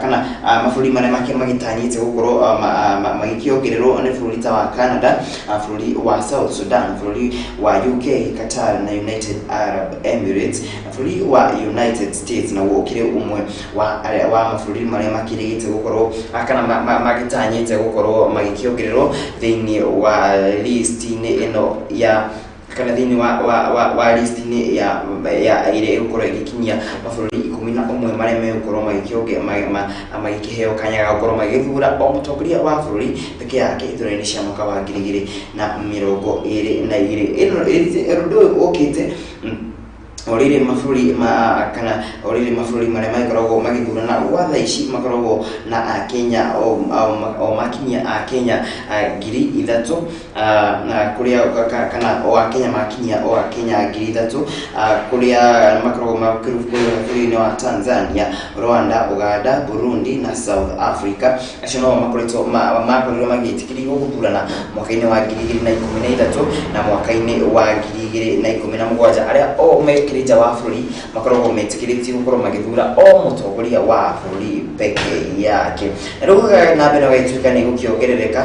kana mabũrũri marĩa magĩtanyĩte gũkorwo magĩkĩongererwo nĩ bũrũri ta wa Canada, bũrũri wa South Sudan, bũrũri wa UK, Qatar na United Arab Emirates, bũrũri wa United States naguo ũkĩrĩ ũmwe wa mabũrũri marĩa makĩrĩgĩte gũkorwo kana magĩtanyĩte gũkorwo magĩkĩongererwo thĩinĩ wa list-inĩ ĩno ya kana thĩinĩ wa list-inĩ ya ĩrĩa ĩgũkorwo ĩgĩkinyia mabũrũri 11 marĩa megũkorwo magĩkĩheo kanya ga gũkorwo magĩthura o mũtongoria wa bũrũri peke yake ithurano-inĩ cia mwaka wa 2022. Ũndũ ũyũ ũkĩte O rĩrĩ mabũrũri ma kana o rĩrĩ mabũrũri marĩa magĩkoragwo magĩthurana gwa thaa ici makoragwo na Akenya o makinyia Akenya 3,000 na kũrĩa kana o Akenya makinyia o Akenya 3,000 kũrĩa makoragwo bũrũri-inĩ wa Tanzania, Rwanda, Uganda, Burundi na South Africa. Acio no makoretwo makorirwo magĩtĩkĩrio gũthurana mwaka-inĩ wa 2013 na mwaka-inĩ wa 2017. Arĩa o mekĩrĩ nja wa bũrũri makoragwo metĩkĩrĩtio gũkorwo magĩthura o mũtongoria wa bũrũri peke yake. Na rĩu na mbere gũgĩtuĩka nĩ gũkĩongerereka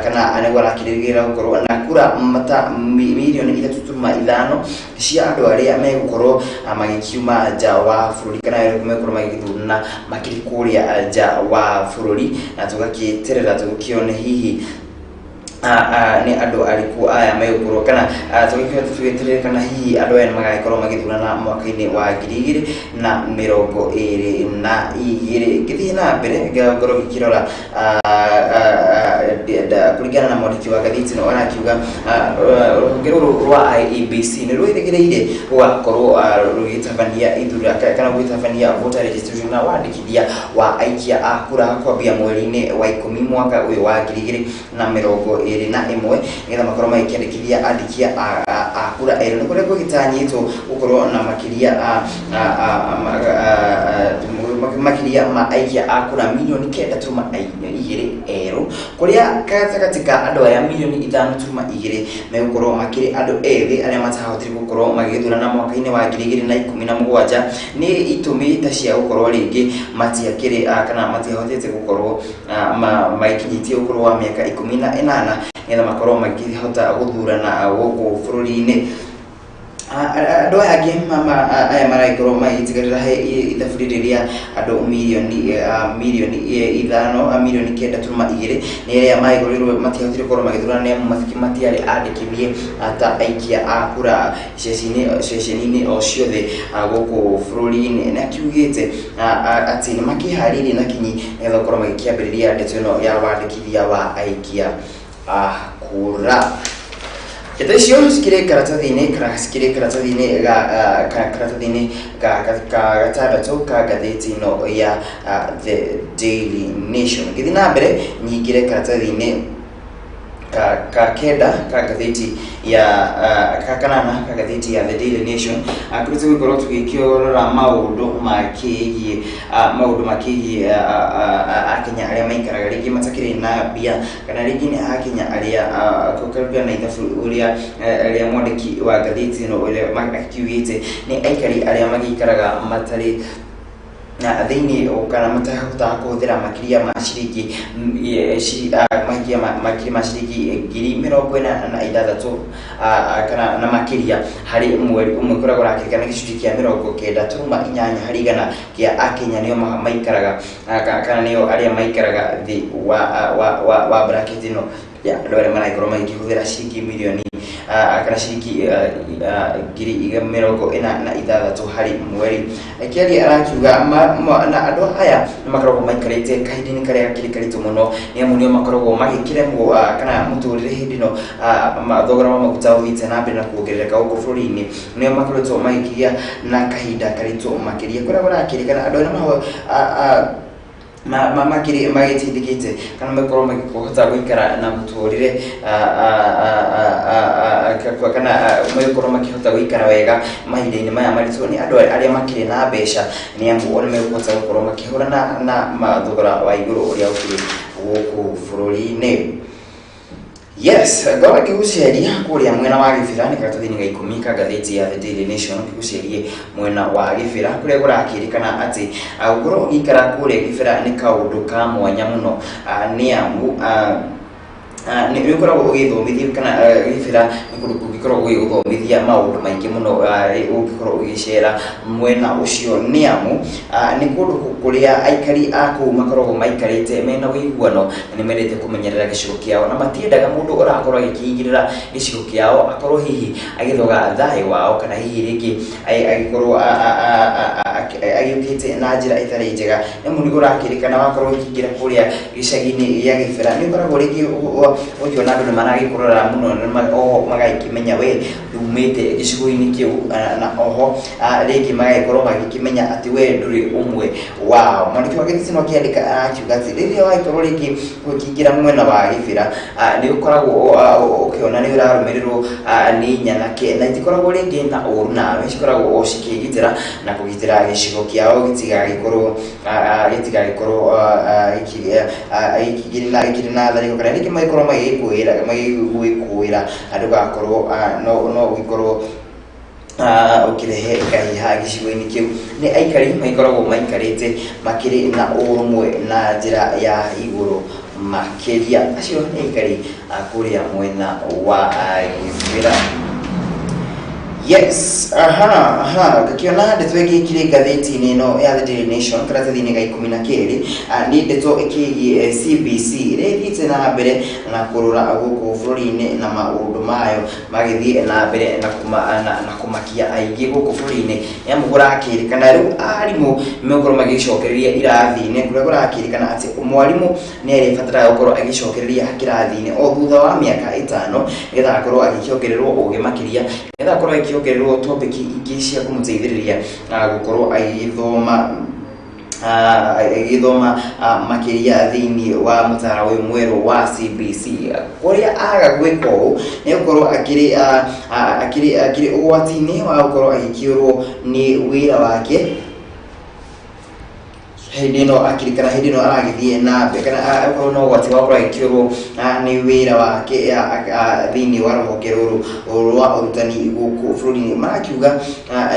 kana nĩguo arakĩrĩrĩria gũkorwo na kura mata milioni 3.5 cia andũ arĩa megũkorwo magĩkiuma nja wa bũrũri kana megũkorwo magĩthurana makĩrĩ kũrĩa nja wa bũrũri, na tũgakĩeterera tũgĩkĩone hihi nĩ andũ arĩkũ aya megũkorwo kana tũgĩkĩona kana hihi andũ aya nĩmagagĩkorwo magĩthurana mwaka-inĩ wa 2022. Ngĩthiĩ na mbere ngorwo ngĩkĩrora kũringana na mwandĩki wa ngathĩti ĩno arakiuga rũhonge rũrũ rwa IEBC nĩ rwĩrĩgĩrĩire rũgakorwo rũgĩtabania ithura kana gũgĩtabania voter registration na wandĩkithia wa aikia a kura kwambia mweri-inĩ wa 10 mwaka ũyũ wa 2021 nĩgetha makorwo magĩkĩandĩkithia andĩki a kura erũ. Nĩ kũrĩa gũgĩtanyĩtwo gũkorwo na makĩria ma aikia a kura milioni 9.2 erũ, kũrĩa gatagatĩ ka andũ aya milioni 5.2 megũkorwo makĩrĩ andũ ethĩ arĩa matahotire gũkorwo magĩthurana mwaka-inĩ wa 2017 nĩ itũmi ta cia gũkorwo rĩngĩ matiakĩrĩ kana matiahotete gũkorwo magĩkinyĩtie ũkũrũ wa mĩaka 18 nĩgetha makorwo makĩhota gũthurana gũkũ bũrũri-inĩ. Andũ aya angĩ aya maragĩkorwo magĩtigĩrĩra he ithabu rĩrĩ rĩa andũ milioni 5 milioni 9.2 nĩ arĩa magĩkorirwo matiahotire gũkorwo magĩthurana nĩ amu matiarĩ andĩkithie ta aikia a kura ceceni-inĩ o ciothe gũkũ bũrũri-inĩ. Na akiugĩte atĩ nĩ makĩharĩirie na kinyi nĩgetha gũkorwo magĩkĩambĩrĩria ndeto ĩno ya wandĩkithia wa aikia a kura. Ndeto icio cikĩrĩ karatathi-inĩ kana cikĩrĩ karatathi-inĩ ga karatathi-inĩ ga gatandatũ ka ngathĩti ĩno ya The Daily Nation. Ngĩthiĩ na mbere nyingĩre karatathi-inĩ ka kenda ka ngathĩti ya ka kanana ka ngathĩti ya The Daily Nation, kũrĩa tũgũkorwo tũgĩkĩrora maũndũ makĩgiĩ Akenya arĩa maikaraga rĩngĩ matakĩrĩ na mbia kana rĩngĩ nĩ Akenya arĩa kũringana na ithabu ũrĩa rĩa mwandĩki wa ngathĩti ĩno ũrĩa akiugĩte nĩ aikari arĩa magĩikaraga matarĩ na thĩinĩ kana matahotaga kũhũthĩra makĩria ma ciringi makĩria ma ciringi 46,000 kana na makĩria harĩ mweri ũmwe, kũrĩa kũrakĩrĩkana gĩcunjĩ kĩa 98.8 harĩ igana kĩa Akenya nĩo maikaraga kana nĩo arĩa maikaraga thĩ wa bracket ĩno ya andũ arĩa maragĩkorwo magĩkĩhũthĩra ciringi milioni kana ciringi 46,000 harĩ mweri. Akĩaria arakiuga na andũ aya nĩ makoragwo maikarĩte kahinda-inĩ karĩa gakĩrĩ karitũ mũno nĩ amu nĩo makoragwo magĩkĩremwo kana mũtũrĩre hĩndĩ ĩno thogora wa maguta ũthiĩte na mbere na kuongerereka gũkũ bũrũri-inĩ, nĩo makoretwo magĩkĩgĩa na kahinda karitũ makĩria kũrĩa kũrakĩrĩkana andũ arĩa makĩrĩ magĩtindĩkĩte kana makorwo makĩhota gũikara na mũtũrĩre kana magĩkorwo makĩhota gũikara wega mahinda-inĩ maya maritũ nĩ andũ arĩa makĩrĩ na mbeca nĩ amu o nĩmekũhota gũkorwo makĩhũrana na thogora wa igũrũ ũrĩa ũkĩrĩ gũkũ bũrũri-inĩ. Yes, ngorwo ngĩgũceria kũrĩa mwena wa Gĩbĩra nĩ karatathi-inĩ ga 10 ka ngathĩti ya The Daily Nation, ngĩgũcerie mwena wa Gĩbĩra kũrĩa kũrakĩrĩkana atĩ gũkorwo ũgĩikara kũrĩa Gĩbĩra nĩ kaũndũ ka mwanya mũno nĩ amu nĩ ũkoragwo ũgĩthomithio kana Gĩbĩra nĩ kũndũ kũngĩkorwo gũgĩgũthomithia maũndũ maingĩ mũno ũngĩkorwo ũgĩcera mwena ũcio nĩ amu nĩ kũndũ kũrĩa aikari a kũu makoragwo maikarĩte mena ũiguano na nĩ mendete kũmenyerera gĩcigo kĩao na matiendaga mũndũ ũrakorwo agĩkĩingĩrĩra gĩcigo kĩao akorwo hihi agĩthoga thayũ wao kana hihi rĩngĩ agĩkorwo agĩũkĩte na njĩra ĩtarĩ njega nĩ mũndũ ũrakĩrĩkana wakorwo ũkĩingĩra kũrĩa gĩcagi-inĩ gĩa Gĩbĩra nĩ ũkoragwo rĩngĩ ũkĩona andũ nĩ maragĩkũrora mũno na oho magagĩkĩmenya we umĩte gĩcigo-inĩ kĩu na oho rĩngĩ magagĩkorwo magĩkĩmenya atĩ we ndũrĩ ũmwe wao. Mwandĩki wa ngathĩti ĩno akĩandĩka arakiuga atĩ rĩrĩa wagĩkorwo rĩngĩ ũkĩingĩra mwena wa Gĩbĩra nĩ ũkoragwo ũkĩona nĩ ũrarũmĩrĩrwo nĩ nyanake na itikoragwo rĩngĩ na ũru nawe, cikoragwo o cikĩgitĩra na kũgitĩra gĩcigo kĩao gĩtigagĩkorwo gĩkĩrĩ na tharĩko kana rĩngĩ magĩkorwo magĩgwĩkũĩra ndũgakorwo no ũgĩkorwo ũkĩrehe kahiha gĩcigo-inĩ kĩu. Nĩ aikari magĩkoragwo maikarĩte makĩrĩ na ũrũmwe na njĩra ya igũrũ makĩria. Acio nĩ aikari kũrĩa mwena wa Gĩbĩra. Yes, aha, ngakiona ndeto ĩngĩ ĩkĩrĩ ngathĩti-inĩ ĩno ya The Daily Nation karatathi-inĩ ga 12 nĩ ndeto ĩkĩgiĩ CBC ĩrĩa ĩthiĩte na mbere na kũrũra gũkũ bũrũri-inĩ na maũndũ mayo magĩthiĩ na mbere na kũmakia aingĩ gũkũ bũrũri-inĩ nĩ amu kũrakĩrĩkana rĩu arimũ megũkorwo magĩcokereria irathi-inĩ kũrĩa kũrakĩrĩkana atĩ mwarimũ nĩ arĩbataraga gũkorwo agĩcokereria kĩrathi-inĩ o thutha wa mĩaka 5 nĩgetha akorwo agĩkĩongererwo ũgĩ makĩria nĩgetha akorwo agĩkĩongererwo topic ingĩ cia kũmũteithĩrĩria gũkorwo agĩthoma makĩria thĩinĩ wa mũtaaro ũyũ mwerũ wa CBC. Kũrĩa aga gwĩka ũũ nĩ gũkorwo akĩrĩ ũgwati-inĩ wa gũkorwo agĩkĩũrwo nĩ wĩra wake hĩndĩ ĩno akĩrĩ kana hĩndĩ ĩno aragĩthiĩ na mbere kana akorwo no ũgwati wa gũkorwo agĩkĩũrwo nĩ wĩra wake thĩinĩ wa rũhonge rũrũ rwa ũrutani gũkũ bũrũri-inĩ. Marakiuga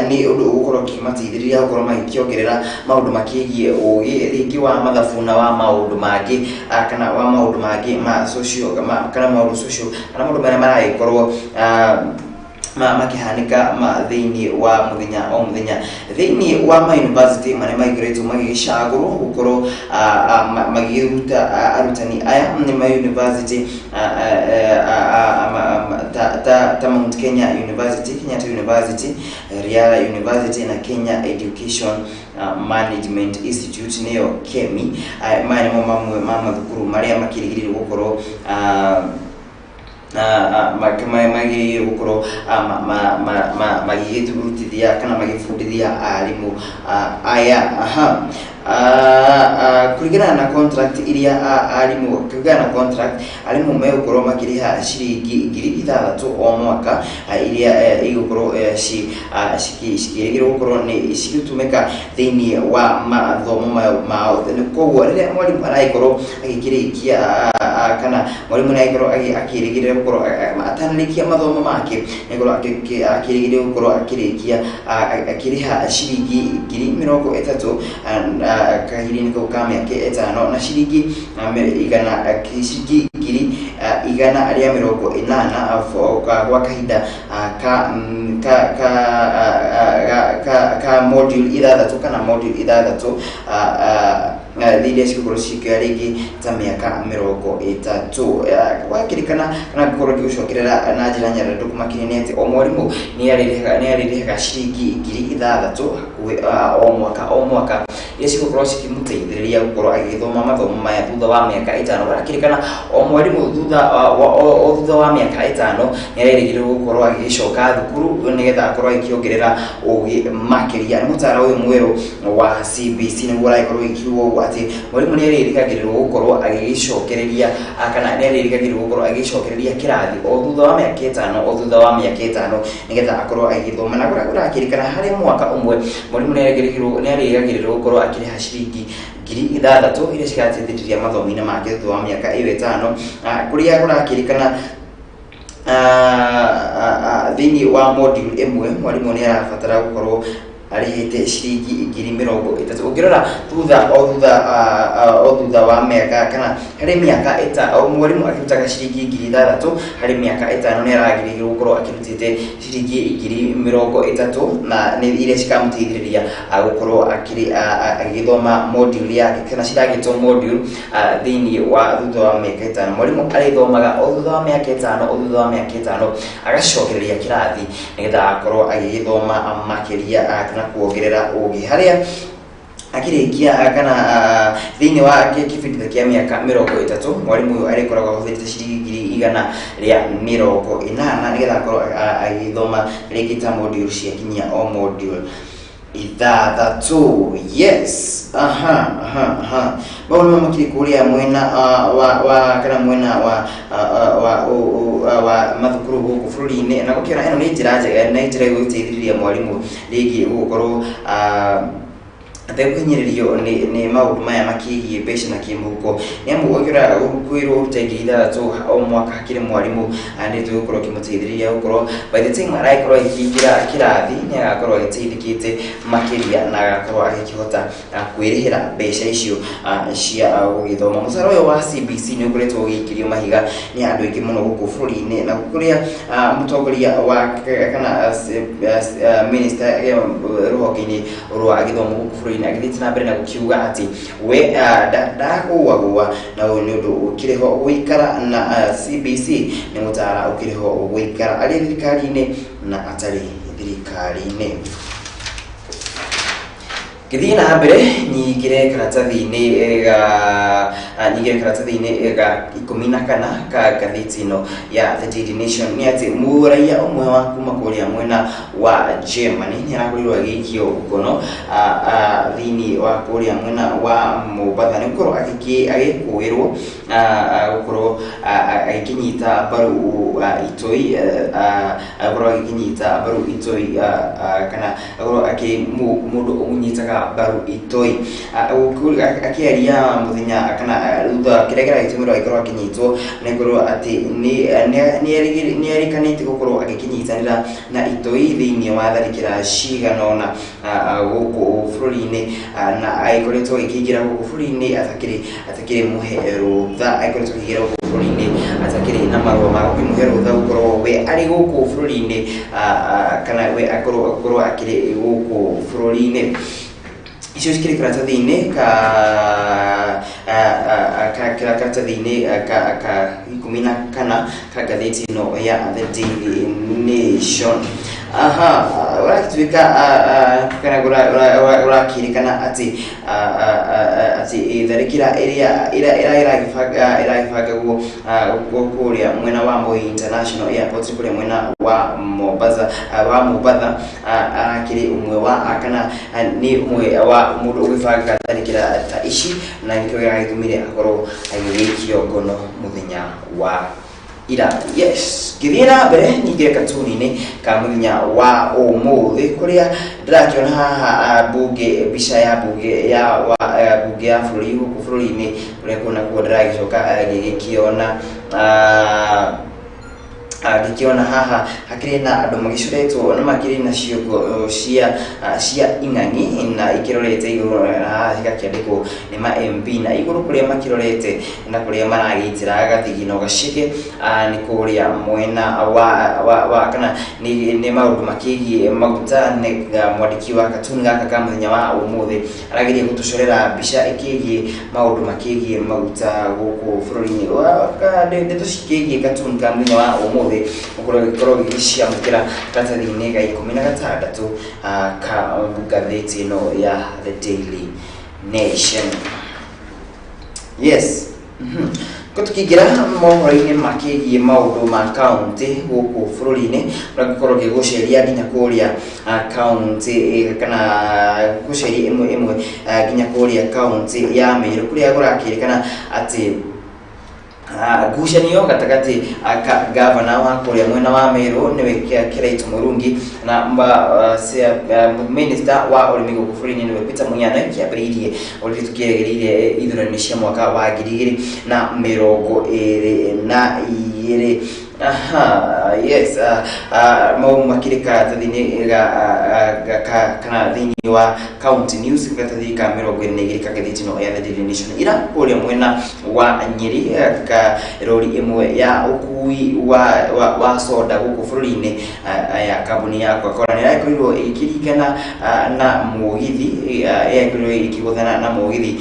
nĩ ũndũ ũgũkorwo ũkĩmateithĩrĩria gũkorwo magĩkĩongerera maũndũ makĩgiĩ ũgĩ rĩngĩ wa mathabu na wa maũndũ mangĩ kana wa maũndũ mangĩ ma social kana maũndũ social kana maũndũ marĩa maragĩkorwo makĩhanĩka thĩinĩ wa mũthenya o mũthenya thĩinĩ wa ma university marĩa magĩkoretwo magĩgĩcagũrwo gũkorwo magĩruta arutani aya nĩ ma university ta Mount Kenya University, Kenyatta University, Riara University na Kenya Education Management Institute nĩyo KEMI. Maya nĩmo mamwe ma mathukuru marĩa makĩrĩgĩrĩirwo gũkorwo magĩrĩirwo gũkorwo magĩgĩrutithia kana magĩbundithia arimũ aya. Aha, kũringana na contract iria arimũ kũringana na contract arimũ megũkorwo makĩrĩha ciringi 6,000 o mwaka iria igũkorwo cikĩrĩgĩrĩrwo gũkorwo nĩ cigĩtũmĩka thĩinĩ wa mathomo mao. Koguo rĩrĩa mwarimũ aragĩkorwo agĩkĩrĩkia kana mwarimũ nĩ agĩkorwo akĩrĩgĩrĩra gũkorwo atanarĩkia mathomo make nĩgũkorwo akĩrĩgĩrĩra gũkorwo akĩrĩkia akĩrĩha ciringi 30,000 kahinda-inĩ kau ka mĩaka 5 na ciringi 180 gwa kahinda ka module 6 kana module 6 iria cigũkorwo cikĩoya rĩngĩ ta mĩaka 30. Wakĩrĩkana kana ngũkorwo ngĩgũcokerera na njĩra nyarandũku makĩria nĩ atĩ o mwarimũ nĩ arĩrĩhaga ciringi 6,000 hakuhĩ o mwaka iria cigũkorwo cikĩmũteithĩrĩria gũkorwo agĩthoma mathomo maya thutha wa mĩaka 5. Wakĩrĩkana o mwarimũ thutha wa mĩaka 5 nĩ arerĩgĩrĩrwo gũkorwo agĩcoka thukuru nĩgetha akorwo agĩkĩongerera ũgĩ makĩria. Nĩ mũtaaro ũyũ mwerũ wa CBC nĩguo ũragĩkorwo ũgĩkiuga ũguo atĩ mwarimũ nĩ arĩrĩgagĩrĩrwo gũkorwo agĩgĩcokereria kana nĩ arĩrĩgagĩrĩrwo gũkorwo agĩcokereria kĩrathi o thutha wa mĩaka 5 o thutha wa mĩaka 5 nĩgetha akorwo agĩthoma. Na kũrakĩrĩkana harĩ mwaka ũmwe mwarimũ nĩ arĩrĩgagĩrĩrwo gũkorwo akĩrĩha ciringi 6,000 iria cigateithĩrĩria mathomo-inĩ make thutha wa mĩaka ĩyo 5 kũrĩa kũrakĩrĩkana thĩinĩ wa module ĩmwe mwarimũ nĩ arabatara gũkorwo arĩhĩte ciringi 30,000. Ũngĩrora thutha wa mĩaka kana harĩ mĩaka 5 mwarimũ akĩrutaga ciringi 6,000 harĩ mĩaka 5 nĩ aragĩrĩirwo gũkorwo akĩrutĩte ciringi 30,000 na nĩ iria cikamũteithĩrĩria gũkorwo agĩthoma module yake kana ciragĩtwo module thĩinĩ wa thutha wa mĩaka 5. Mwarimũ arĩthomaga o thutha wa mĩaka 5 o thutha wa mĩaka 5 agacokereria kĩrathi nĩgetha akorwo agĩgĩthoma makĩria kana kuongerera ũgĩ harĩa akĩrĩkia kana thĩinĩ wa kĩbindi kĩa mĩaka 30 mwarimu ũyũ arĩkoragwo ahũthĩrĩte ciringi 180,000 nĩgetha akorwo agĩthoma rĩngĩ ta module ciakinyia o module 6. Yes, aha aha aha, mau nĩmo makĩrĩ kũrĩa mwena wa kana mwena wa mathukuru gũkũ bũrũri-inĩ, na gũkĩona ĩno nĩ njĩra njega na njĩra ĩgũteithĩrĩria mwarimũ rĩngĩ gũkorwo atekũhinyĩrĩrio nĩ maũndũ maya makĩgiĩ mbeca na kĩmũhuko, nĩ amu ũngĩrora kwĩrwo ũrute 6,000 o mwaka hakĩrĩ mwarimũ nĩ tũgũkorwo kĩmũteithĩrĩria gũkorwo by the time aragĩkorwo akĩingĩra kĩrathi nĩ agakorwo agĩteithĩkĩte makĩria na agakorwo agĩkĩhota kwĩrĩhĩra mbeca icio cia gũgĩthoma. Mũcara ũyũ wa CBC nĩ ũkoretwo ũgĩikĩrio mahiga nĩ andũ aingĩ mũno gũkũ bũrũri-inĩ, na kũrĩa mũtongoria wa kana minister rũhonge-inĩ rwa gĩthomo gũkũ bũrũri-inĩ agĩthiĩte na mbere na gũkiuga atĩ we ndagũagũa na ũyũ nĩ ũndũ ũkĩrĩ ho gũikara na CBC nĩ mũtara ũkĩrĩ ho gũikara arĩ thirikari-inĩ na atarĩ thirikari-inĩ. Ngĩthiĩ na mbere nyingĩre karatathi-inĩ ga 14 ka ngathĩti ĩno ya The Daily Nation nĩ atĩ mũraiya ũmwe wa kuma kũrĩa mwena wa Germany nĩ arakorirwo agĩikio ngono thĩinĩ wa kũrĩa mwena wa Mombatha nĩ gũkorwo agĩkũĩrwo gũkorwo agĩkĩnyita mbaru itoi agĩkorwo agĩkĩnyita mbaru itoi kana agĩkorwo akĩ mũndũ ũnyitaga mbaru itoi akĩaria mũthenya kana thutha kĩrĩa kĩragĩtũmĩrwo agĩkorwo akĩnyitwo nĩ gũkorwo atĩ nĩ erĩkanĩte gũkorwo agĩkĩnyitanĩra na itoi thĩinĩ wa tharĩkĩra cigana ũna gũkũ bũrũri-inĩ na agĩkoretwo agĩkĩingĩra gũkũ bũrũri-inĩ atakĩrĩ mũhe rũtha, agĩkoretwo akĩingĩra gũkũ bũrũri-inĩ atakĩrĩ na marũa ma gũkĩmũhe rũtha gũkorwo we arĩ gũkũ bũrũri-inĩ kana we akorwo akĩrĩ gũkũ bũrũri-inĩ. Icio cikĩrĩ karatathi-inĩ ka karatathi-inĩ ka 14 ka ngathĩti ĩno ya The Daily Nation. Aha, ũragĩtuĩka kana ũrakĩrĩkana atĩ atĩ tharĩkĩra ĩrĩa ĩragĩbangagwo kũrĩa mwena wa Moi International Airport kũrĩa mwena wa Mombatha arakĩrĩ ũmwe wa kana nĩ ũmwe wa mũndũ ũgĩbanga tharĩkĩra ta ici, na nĩkĩo gĩagĩtũmire akorwo agĩgĩikio ngono mũthenya wa ira. Yes, ngĩthiĩ na mbere nyingĩre katuni-inĩ ka mũthenya wa ũmũthĩ kũrĩa ndĩrakĩona haha mbunge, mbica ya mbunge ya mbunge ya bũrũri gũkũ bũrũri-inĩ kũrĩa kũu nakuo ndĩragĩcoka ngĩgĩkĩona ngĩkĩona haha hakĩrĩ na andũ magĩcoretwo na makĩrĩ na ciongo cia ing'ang'i na ikĩrorete igũrũ na haha cigakĩandĩkwo nĩ ma MP na igũrũ kũrĩa makĩrorete na kũrĩa maragĩitĩra gathigino gaceke nĩ kũrĩa mwena wa kana nĩ maũndũ makĩgiĩ maguta. Nĩ mwandĩki wa katuni gaka ka mũthenya wa ũmũthĩ arageria gũtũcorera mbica ĩkĩgiĩ maũndũ makĩgiĩ maguta gũkũ bũrũri-inĩ. Ndeto cikĩgiĩ katuni ka mũthenya wa ũmũthĩ gũkorwo gĩgĩciamũkĩra karatathi-inĩ ga 16 ka ngathĩti ĩno ya The Daily Nation. Yes, tũkĩingĩra mohoro-inĩ makĩgiĩ maũndũ ma kaũntĩ gũkũ bũrũri-inĩ, ũragĩkorwo ngĩgũceria nginya kũrĩa kaũntĩ kana gũceria ĩmwe ĩmwe nginya kũrĩa kaũntĩ ya Meru kũrĩa kũrakĩrĩkana atĩ ngucanio gatagatĩ ka gavana wa kũrĩa mwena wa Meru nĩwe Kiraitu Murungi na minister wa ũrĩmi gũkũ bũrũri-inĩ nĩwe Peter Munya kĩambĩrĩirie ũrĩa tũkĩrĩgĩrĩire ithurano cia mwaka wa 2022. Aha, yes, mau makĩrĩ karatathi-inĩ kana thĩinĩ wa County News karatathi ka 22 ka ngathĩti ĩno ya The Daily Nation. Ira kũrĩa mwena wa Nyeri ka rori ĩmwe ya ũkui wa soda gũkũ bũrũri-inĩ ya kambuni ya Coca-Cola nĩ ĩrakorirwo ĩkĩringana na mũgithi, ĩrakorirwo ĩkĩgũthana na mũgithi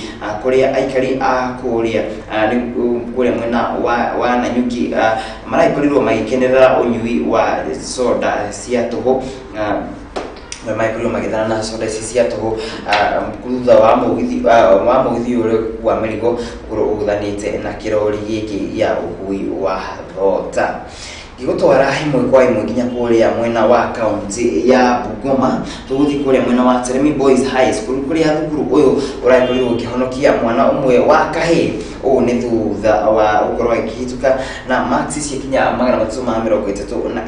kũrĩa aikari a kũrĩa mwena wa Nanyuki maragĩkorirwo magĩkenerera ũnyui wa soda cia tũhũ. Maikorirwo magĩthana na soda ici cia tũhũ thutha wa mũgithi ũrĩa wa mĩrigo gũkorwo ũgũthanĩte na kĩrori gĩkĩ gĩa ũkui wa thota. Gĩgũtwara ĩmwe kwa ĩmwe nginya kũrĩa mwena wa kaunti ya Bungoma, tũgũthiĩ kũrĩa mwena wa Teremi Boys High School kũrĩa thukuru ũyũ ũrakorirwo ũkĩhonokia mwana ũmwe wa kahĩĩ. Ũũ nĩ thutha wa gũkorwo akĩhĩtũka na marks ciakinya 334 na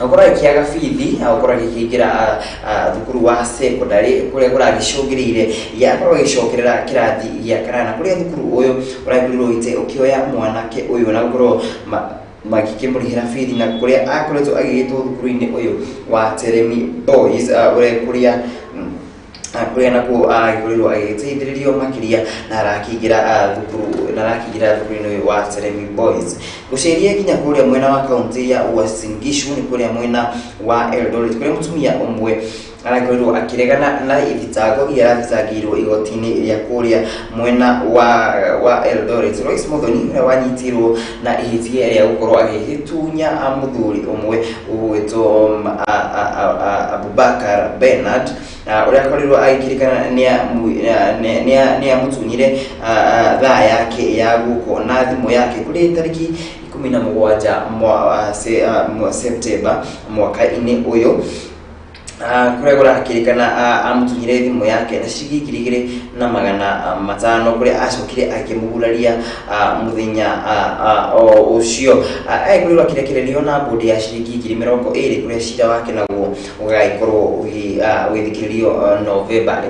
gũkorwo akĩaga bithi na gũkorwo agĩkĩingĩra thukuru wa secondary kũrĩa kũragĩcũngĩrĩire yakorwo agĩcokerera kĩrathi gĩa kanana, kũrĩa thukuru ũyũ ũrakorirwo ũkĩoya mwanake ũyũ na gũkorwo magĩkĩmũrĩhĩra bithi na kũrĩa akoretwo agĩgĩtwo thukuru-inĩ ũyũ wa Teremi Boys ũrĩa kũrĩa nakuo agĩkorirwo agĩteithĩrĩrio makĩria na arakĩingĩra thukuru na arakĩingĩra thukuru-inĩ ũyũ wa Teremi Boys. Gũceria nginya kũrĩa mwena wa kaunti ya Uasin Gishu nĩ kũrĩa mwena wa Eldoret kũrĩa mũtumia ũmwe arakorirwo akĩregana na thitango iria arathitangĩirwo igoti-inĩ rĩa kũrĩa mwena wa Eldoret. Lois Muthoni ũrĩa wanyitirwo na ihĩtia rĩa gũkorwo agĩgĩtunya mũthuri ũmwe ũgwĩtwo Abubakar Bernard ũrĩa akorirwo agĩkĩrĩkana nĩ amũtunyire thaa yake ya guoko na thimũ yake kũrĩ tarĩki 17 Septemba mwaka-inĩ ũyũ kũrĩa kũrakĩrĩkana amũtunyire thimũ yake na ciringi 2500 kũrĩa acokire akĩmũguraria mũthenya o ũcio. Agĩkorirwo akĩrekererio na bũndi ya ciringi 20,000 kũrĩa cira wake naguo ũgagĩkorwo ũgĩthikĩrĩrio Novemba 1.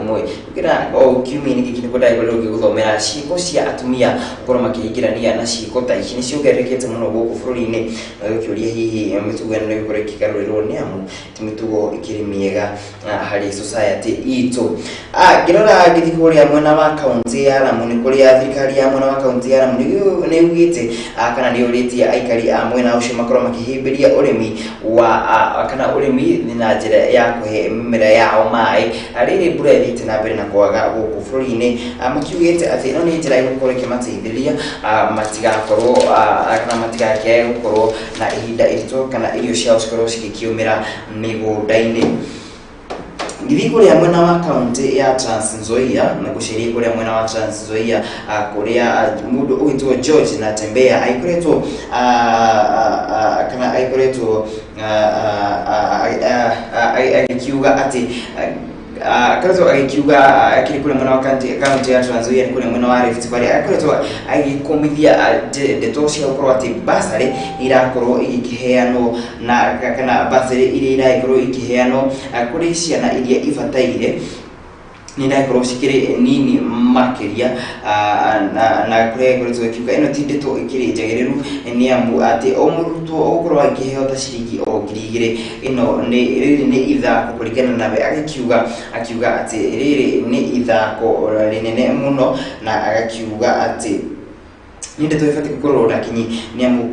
Gũkĩra o kiumia-inĩ gĩkĩ nĩkuo ndagĩkorirwo ngĩgũthomera ciĩko cia atumia gũkorwo makĩingĩrania na ciĩko ta ici nĩ ciongererekete mũno gũkũ bũrũri-inĩ, na gũkĩũria hihi mĩtugo ĩno nĩ ĩgũkorwo ĩkĩgarũrĩrwo nĩ amu ti mĩtugo ĩkĩrĩ mĩega harĩ society itũ. Ngĩrora ngĩthiĩ kũrĩa mwena wa kaunti ya Lamu nĩ kũrĩa thirikari ya mwena wa kaunti ya Lamu nĩ yugĩte kana nĩ yũrĩtie aikari a mwena ũcio makorwo makĩhĩmbĩria ũrĩmi wa kana ũrĩmi na njĩra ya kũhe mĩmera yao maĩ rĩrĩ mbura ĩthiĩte na mbere na kwaga gũkũ bũrũri-inĩ, makiugĩte atĩ ĩno nĩ njĩra ĩgũkorwo ĩkĩmateithĩrĩria matigakorwo kana matigakĩage gũkorwo na ihinda iritũ kana irio ciao cikorwo cigĩkĩũmĩra mĩgũnda-inĩ. Ngĩthiĩ kũrĩa mwena wa kaunti ya Trans Nzoia na gũceria kũrĩa mwena wa Trans Nzoia kũrĩa mũndũ ũgwĩtwo George Natembeya agĩkoretwo kana agĩkoretwo agĩkiuga atĩ akoretwo agĩkiuga akĩrĩ kũrĩa mwena wa kaunti ya Trans Nzoia kũrĩa mwena wa Rift Valley akoretwo agĩkũmithia ndeto cia gũkorwo atĩ basarĩ irakorwo igĩkĩheanwo na kana basarĩ iria iragĩkorwo ikĩheanwo kũrĩ ciana iria ibataire nĩ irakorwo cikĩrĩ nini makĩria na kũrĩa ĩkoretwo ĩkiuga ĩno ti ndeto ĩkĩrĩ njagĩrĩru nĩ amu atĩ o mũrutwo ũgũkorwo akĩheo ta ciringi o 2,000 ĩno nĩ rĩrĩ nĩ ithako kũringana nawe, agĩkiuga akiuga atĩ rĩrĩ nĩ ithako rĩnene mũno na agakiuga atĩ nĩ ndeto ĩbatiĩ gũkorwo na kinyi nĩ amu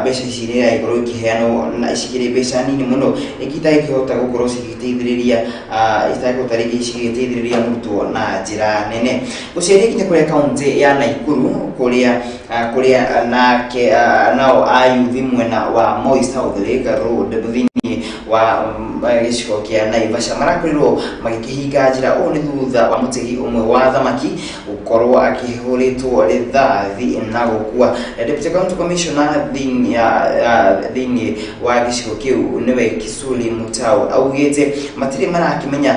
mbeca ici nĩ iragĩkorwo ikĩheanwo na cikĩrĩ mbeca nini mũno ingĩ itangĩhota gũkorwo cigĩteithĩrĩria itangĩhota rĩngĩ cigĩteithĩrĩria mũrutwo na njĩra nene. Gũceria nginya kũrĩa kaunti ya Nakuru kũrĩa kũrĩa nake nao ayuthi mwena wa Moi South Lake Road thĩinĩ wa gĩcigo kĩa Naivasha marakorirwo magĩkĩhinga njĩra. Ũũ nĩ thutha wa mũtegi ũmwe wa thamaki gũkorwo akĩhũrĩtwo rithathi na gũkua. Deputy County Commissioner thĩinĩ wa gĩcigo kĩu nĩwe Kisuli Mutau augĩte matirĩ marakĩmenya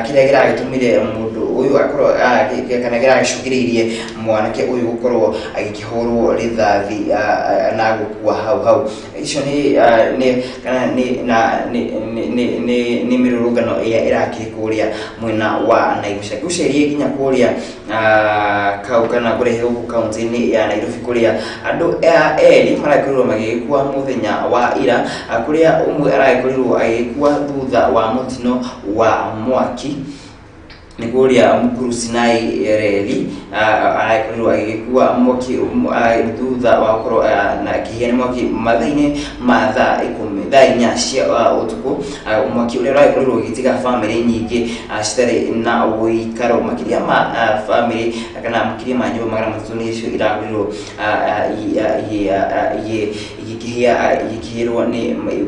kĩrĩa kĩragĩtũmire mũndũ ũyũ akorwo kana kĩragĩcũngĩrĩirie mwanake ũyũ gũkorwo agĩkĩhũrwo rithathi na gũkua hau hau. Icio nĩ kana nĩ na nĩ mĩrũrũngano ĩrĩa ĩrakĩrĩ kũrĩa mwena wa Naivasha. Gũceria nginya kũrĩa kau kana kũrehe gũkũ kaunti-inĩ ya Nairobi kũrĩa andũ erĩ marakorirwo magĩgĩkua mũthenya wa ira, kũrĩa ũmwe aragĩkorirwo agĩgĩkua thutha wa mũtino wa mwaki nĩ kũrĩa Mukuru Sinai reri aragĩkorirwo agĩgĩkua mwaki thutha wa gũkorwo na akĩhĩa nĩ mwaki mathaa-inĩ ma thaa ikũmi thaa inya cia ũtukũ, mwaki ũrĩa ũragĩkorirwo ũgĩtiga bamĩrĩ nyingĩ citarĩ na ũikaro makĩria ma bamĩrĩ kana makĩria ma nyũmba 300 nĩcio irakorirwo igĩkĩhĩrwo nĩ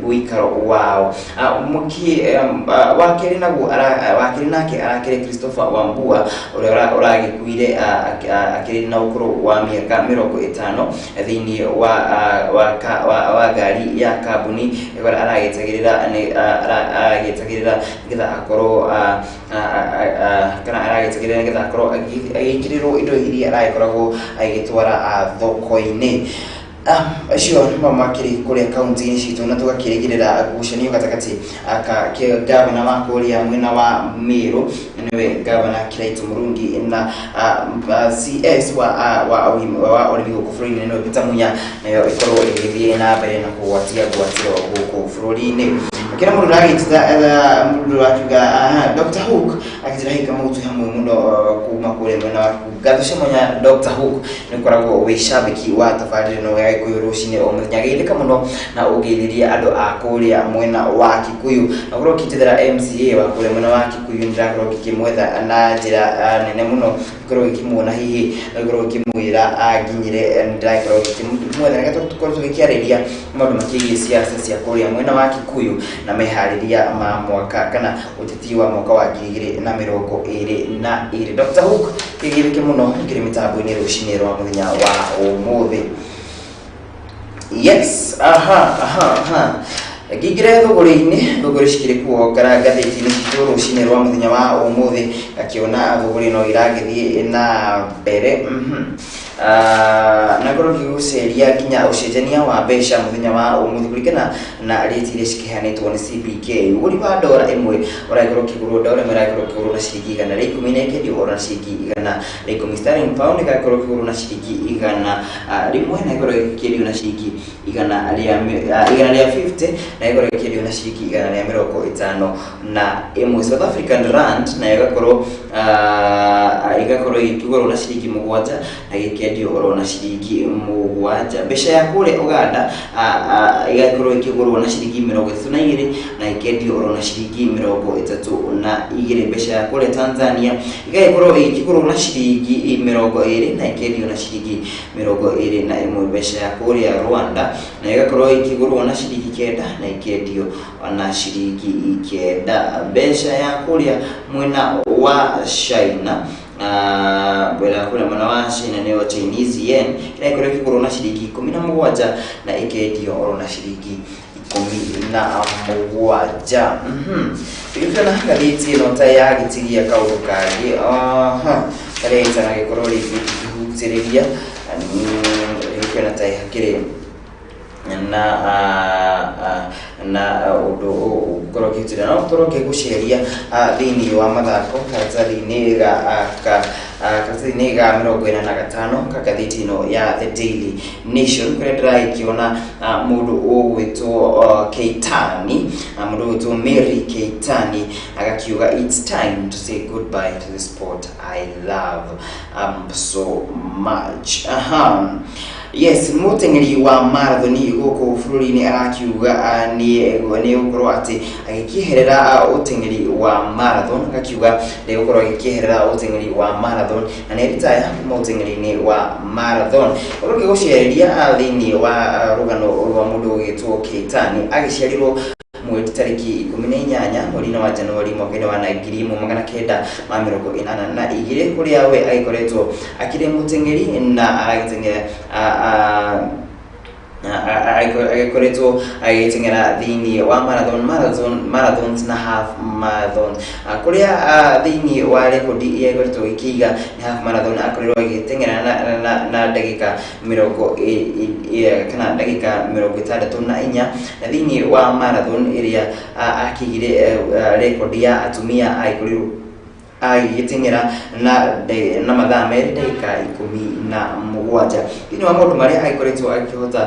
ũikaro wao. Wa kerĩ naguo, wa kerĩ nake arakĩrĩ Christopher Wambua ũrĩa ũragĩkuire akĩrĩ na ũkũrũ wa mĩaka 50 thĩinĩ wa ngari ya kambuni ĩrĩa aragĩtagĩrĩra aragĩtagĩrĩra nĩgetha akorwo kana aragĩtagĩrĩra nĩgetha akorwo agĩkĩrĩrwo indo iria aragĩkoragwo agĩtwara thoko-inĩ. Acio nĩmo makĩrĩ kũrĩa kaunti-inĩ citũ, na tũgakĩrĩgĩrĩra ngucanio gatagatĩ ka gavana wa kũrĩa mwena wa Meru, nĩwe gavana Kiraitu Murungi, na CS wa ũrĩmi gũkũ bũrũri-inĩ, nĩwe Peter Munya, nayo ĩkorwo ĩgĩthiĩ na mbere na kũgwatia ngwatĩro gũkũ bũrũri-inĩ. Kĩrĩa mũndũ ũragĩtira, mũndũ ũrakiuga Dr. Hook akĩnjĩra hika mũtu hamwe mũno kuma kũrĩa mwena wa ngatho cia mwanya. Dr. Hook nĩ ũkoragwo wĩ cambĩki wa tabarĩra ĩno ya Gĩkũyũ rũcinĩ o mũthenya, geithĩka mũno na ũgeithĩrie andũ a kũrĩa mwena wa Kikuyu, na ũkorwo ũkĩnjethera MCA wa kũrĩa mwena wa Kikuyu. Nĩ ndĩrakorwo ngĩkĩmwetha na njĩra nene mũno, ngorwo ngĩkĩmuona, hihi ngorwo ngĩkĩmwĩra anginyĩre. Nĩ ndĩrakorwo ngĩkĩmwetha nĩgetha tũkorwo tũgĩkĩarĩria maũndũ makĩgiĩ siasa cia kũrĩa mwena wa Kikuyu na meharĩria ma mwaka kana ũteti wa mwaka wa 2022. Dr. Hook, kĩgeithĩke mũno kĩrĩ mĩtambo-inĩ rũcinĩ rwa mũthenya wa ũmũthĩ. Yes, aha aha aha ngingire thũgũrĩ-inĩ, thũgũrĩ cikĩrĩ kuo ngathĩti-inĩ citũ rũcinĩ rwa mũthenya wa ũmũthĩ, ngakĩona thũgũrĩ no iragĩthiĩ na mbere. Na ngorwo ngĩgũceria nginya ũcenjania wa mbeca mũthenya wa ũmũthĩ kũringana na rĩti iria cikĩheanĩtwo nĩ CBK. Ũgũri wa ndora ĩmwe ũragĩkorwo ũkĩgũrwo, ndora ĩmwe ĩragĩkorwo ĩkĩgũrwo na ciringi 110 na ĩkendio oro na ciringi 110. Sterling pound ĩgakorwo ĩkĩgũrwo na ciringi 100 na ĩkorwo ĩkĩendio na ciringi 150, na ĩkorwo ĩkĩendio na ciringi 151. South African rand nayo ĩgakorwo ĩkĩgũrwo na ciringi 7 na ĩgĩkĩendio oro na ciringi 7. Mbeca ya kũrĩa Uganda ĩgakorwo ĩkĩgũrwo na ciringi 32 na ĩkendio oro na ciringi 32. Mbeca ya kũrĩa Tanzania ĩgagĩkorwo ĩkĩgũrwo na ciringi 20 na ĩkendio na ciringi 21. Mbeca ya kũrĩa Rwanda na ĩgakorwo ĩkĩgũrwo na ciringi 9 na ĩkendio na ciringi 9. Mbeca ya kũrĩa mwena wa China, mwena kũrĩa mwena wa China nĩyo Chinese yen, ĩrakorwo ĩkĩgũrwo na ciringi 17 na ĩkendio oro na ciringi 17. Tũgĩkĩona ngathĩti ĩno ta yagĩtigia kaũndũ kangĩ aha karĩa itanagĩkorwo rĩngĩ ngĩhutĩrĩria, gĩkĩona ta hakĩrĩ na ũndũ ũkorwo ũkĩhutĩria, no ũkorwo ngĩgũceria thĩinĩ wa mathako karatathi-inĩ ga 45 ka ngathĩti ĩno ya The Daily Nation, kũrĩa ndĩragĩkĩona mũndũ ũgwĩtwo Keitani, mũndũ ũgwĩtwo Mary Keitani agakiuga, "It's time to say goodbye to the sport I love so much." Aha. Yes, mũteng'eri wa marathoni gũkũ bũrũri-inĩ arakiuga nĩ gũkorwo atĩ agĩkĩeherera ũteng'eri wa marathon, agakiuga ndegũkorwo agĩkĩeherera ũteng'eri wa marathon na nĩ ritaya kuma ũteng'eri-inĩ wa marathon. Ũrĩa ũngĩgũcereria thĩinĩ wa rũgano rwa mũndũ ũgĩtwo Keitani, agĩciarirwo mweri tarĩki 18 mweri-inĩ wa Januari mwaka-inĩ wa 1982, kũrĩa we agĩkoretwo akĩrĩ mũteng'eri na aragĩteng'era agĩkoretwo agĩteng'era thĩinĩ wa marathons na half marathon, kũrĩa thĩinĩ wa rekondi iria ĩkoretwo ĩkĩiga nĩ half marathon akorirwo agĩteng'era na ndagĩka mĩrongo kana ndagĩka 64, na thĩinĩ wa marathon ĩrĩa akĩigire rekondi ya atumia agĩkorirwo agĩgĩteng'era na mathaa 2 ndagĩka 17. Thĩinĩ wa maũndũ marĩa agĩkoretwo akĩhota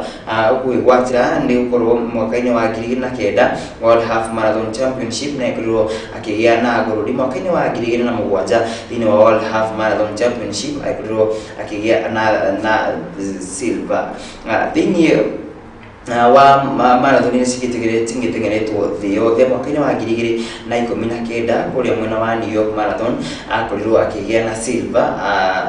kwĩgwatĩra nĩ gũkorwo mwaka-inĩ wa 2009 World Half Marathon Championship na agĩkorirwo akĩgĩa na ngũrũri. Mwaka-inĩ wa 2007 thĩinĩ wa World Half Marathon Championship agĩkorirwo akĩgĩa na silver. Thĩinĩ wa marathon iria cigĩteng'eretwo thĩ yothe mwaka-inĩ wa 2019 kũrĩa mwena wa New York Marathon akorirwo akĩgĩa na silver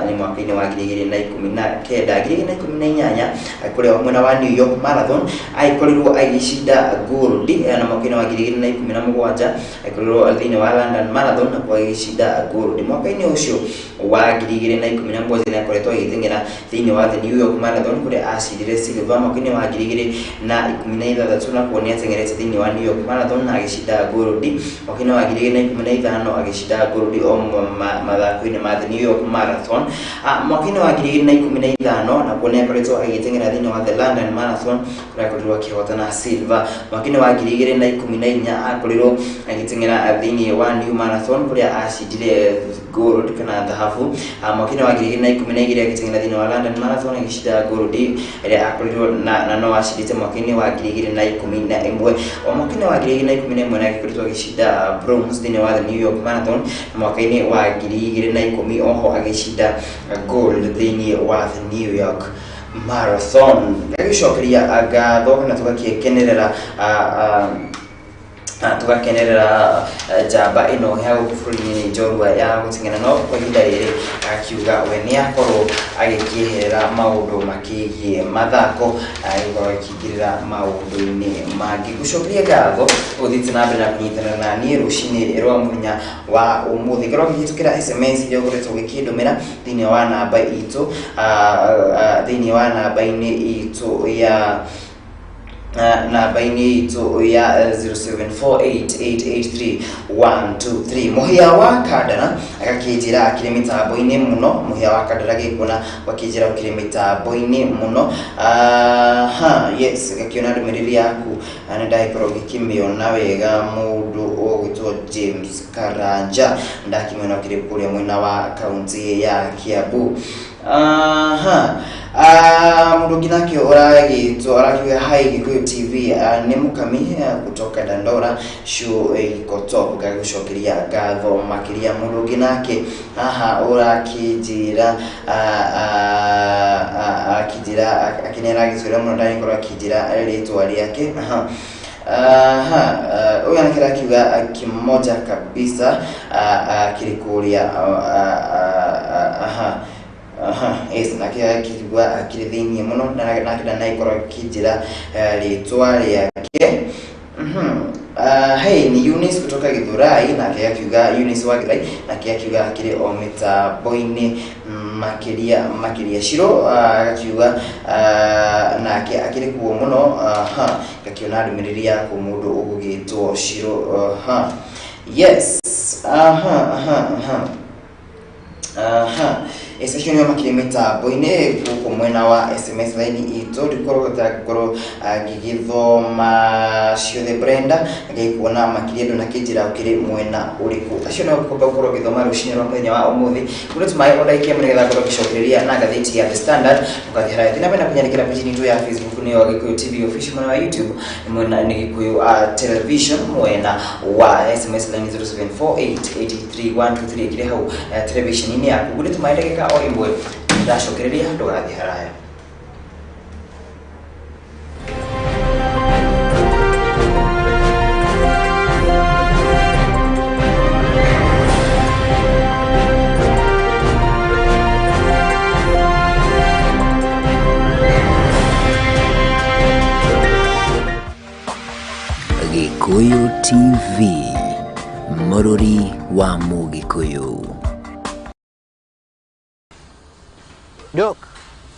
nĩ mwaka-inĩ wa 2019. 2018 kũrĩa mwena wa New York Marathon akorirwo agĩcinda gold, na mwaka-inĩ wa 2017 akorirwo thĩinĩ wa London Marathon na agĩcinda gold. Mwaka-inĩ ũcio wa 2017 nĩ akoretwo agĩteng'era thĩinĩ wa the New York Marathon kũrĩa acindire silver. Mwaka-inĩ wa 2016 na kuo nĩ ateng'erete thĩinĩ wa New York Marathon na agĩcinda gold. Mwaka-inĩ wa 2015 agĩcinda gold o mathako-inĩ ma the New York Marathon. Mwaka-inĩ wa 2015 na kuo nĩ akoretwo agĩteng'era thĩinĩ wa the London Marathon kũrĩa akorirwo akĩhotana silver. Mwaka-inĩ wa 2014 akorirwo agĩteng'era thĩinĩ wa New Marathon kũrĩa acindire gold kana thahabu. Mwaka-inĩ wa 2012 agĩteng'era thĩinĩ wa London Marathon agĩcinda gold ĩrĩa akorirwo na no acindĩte mwaka-inĩ wa 2011. O mwaka-inĩ wa 2011 nĩ akoretwo agĩcinda bronze thĩinĩ wa the New York Marathon, na mwaka-inĩ wa 2010 oho agĩcinda gold thĩinĩ wa the New York Marathon. Agĩcokeria ngatho kana tũgakĩkenerera tugakenerera njamba ĩno ya gũkũ bũrũri-inĩ nĩ njorua ya gũteng'era, no kwa ihinda rĩrĩ akiuga we nĩ akorwo agĩkĩeherera maũndũ makĩgiĩ mathako, agĩkorwo akĩingĩrĩra maũndũ-inĩ mangĩ. Gũcokeria ngatho ũthiĩte na mbere na kũnyitanĩra na niĩ rũcinĩ rwa mũthenya wa ũmũthĩ. Korwo ũkĩhĩtũkĩra SMS iria ũkoretwo ũgĩkĩndũmĩra thĩinĩ wa namba itũ thĩinĩ wa namba-inĩ itũ ya namba-inĩ itũ ya 0748883123. Mũhĩa wa Kandara agakĩnjĩra akĩrĩ mĩtambo-inĩ mũno. Mũhĩa wa Kandara gĩkuona wakĩnjĩra ũkĩrĩ mĩtambo-inĩ mũno. Yes, gakĩona ndũmĩrĩri yaku nĩ ndagĩkorwo ngĩkĩmĩona wega. Mũndũ ũgwĩtwo James Karanja ndakĩmwona ũkĩrĩ kũrĩa mwena wa kaunti ya Kiambu. Mũndũ ũngĩ nake ũragĩtwo arakiuga hi Gĩkũyũ TV, nĩ Mũkami kutoka Dandora show iko top. Ngagũcokeria ngatho makĩria. Mũndũ ũngĩ nake haha ũrakĩnjĩra akĩnjĩra akĩnera agĩtwĩra mũno ndagĩkorwo akĩnjĩra rĩtwa rĩake. Huyu anakira akiuga kimoja kabisa akĩrĩ kũrĩa yes, nake akiuga akĩrĩ thĩinĩ mũno nake ndanakorwo akĩnjĩra rĩtwa rĩake. Hey, ni Eunice kutoka Githurai, nake akiuga Eunice wa Githurai, nake akiuga akĩrĩ o mĩtambo-inĩ makĩria makĩria. Shiro akiuga nake akĩrĩ kuo mũno. Ngakiona ndũmĩrĩri yaku mũndũ ũgũgĩtwo Shiro. Yes, acio nĩo makĩrĩ mĩtambo-inĩ gũkũ mwena wa SMS line itũ. Ndikorwo ngorwo ngĩgĩthoma ciothe Brenda, ngĩkuona makĩria ndũnakĩnjĩra ũkĩrĩ mwena ũrĩkũ. Acio nĩo ngũkomba gũkorwo ngĩthoma rũcinĩ rwa mũthenya wa ũmũthĩ. Kũrĩ tũmaĩ o ndagĩka ĩmwe nĩgetha ngorwo ngĩcokereria na ngathĩti ya The Standard. Ndũgathiĩ haraya, thiĩ na mbere na kũnyandĩkĩra page itũ ya Facebook nĩyo Gĩkũyũ TV Official, mwena wa YouTube mwena nĩ Gĩkũyũ Television, mwena wa SMS line 0748833123 kĩrĩ hau television-inĩ yaku. Kũrĩ tũmaĩ ndagĩka o ĩmwe ndacokereria, ndũgathiĩ haraya. Gĩkũyũ TV, mũrũri wa Mũgĩkũyũ. Doc,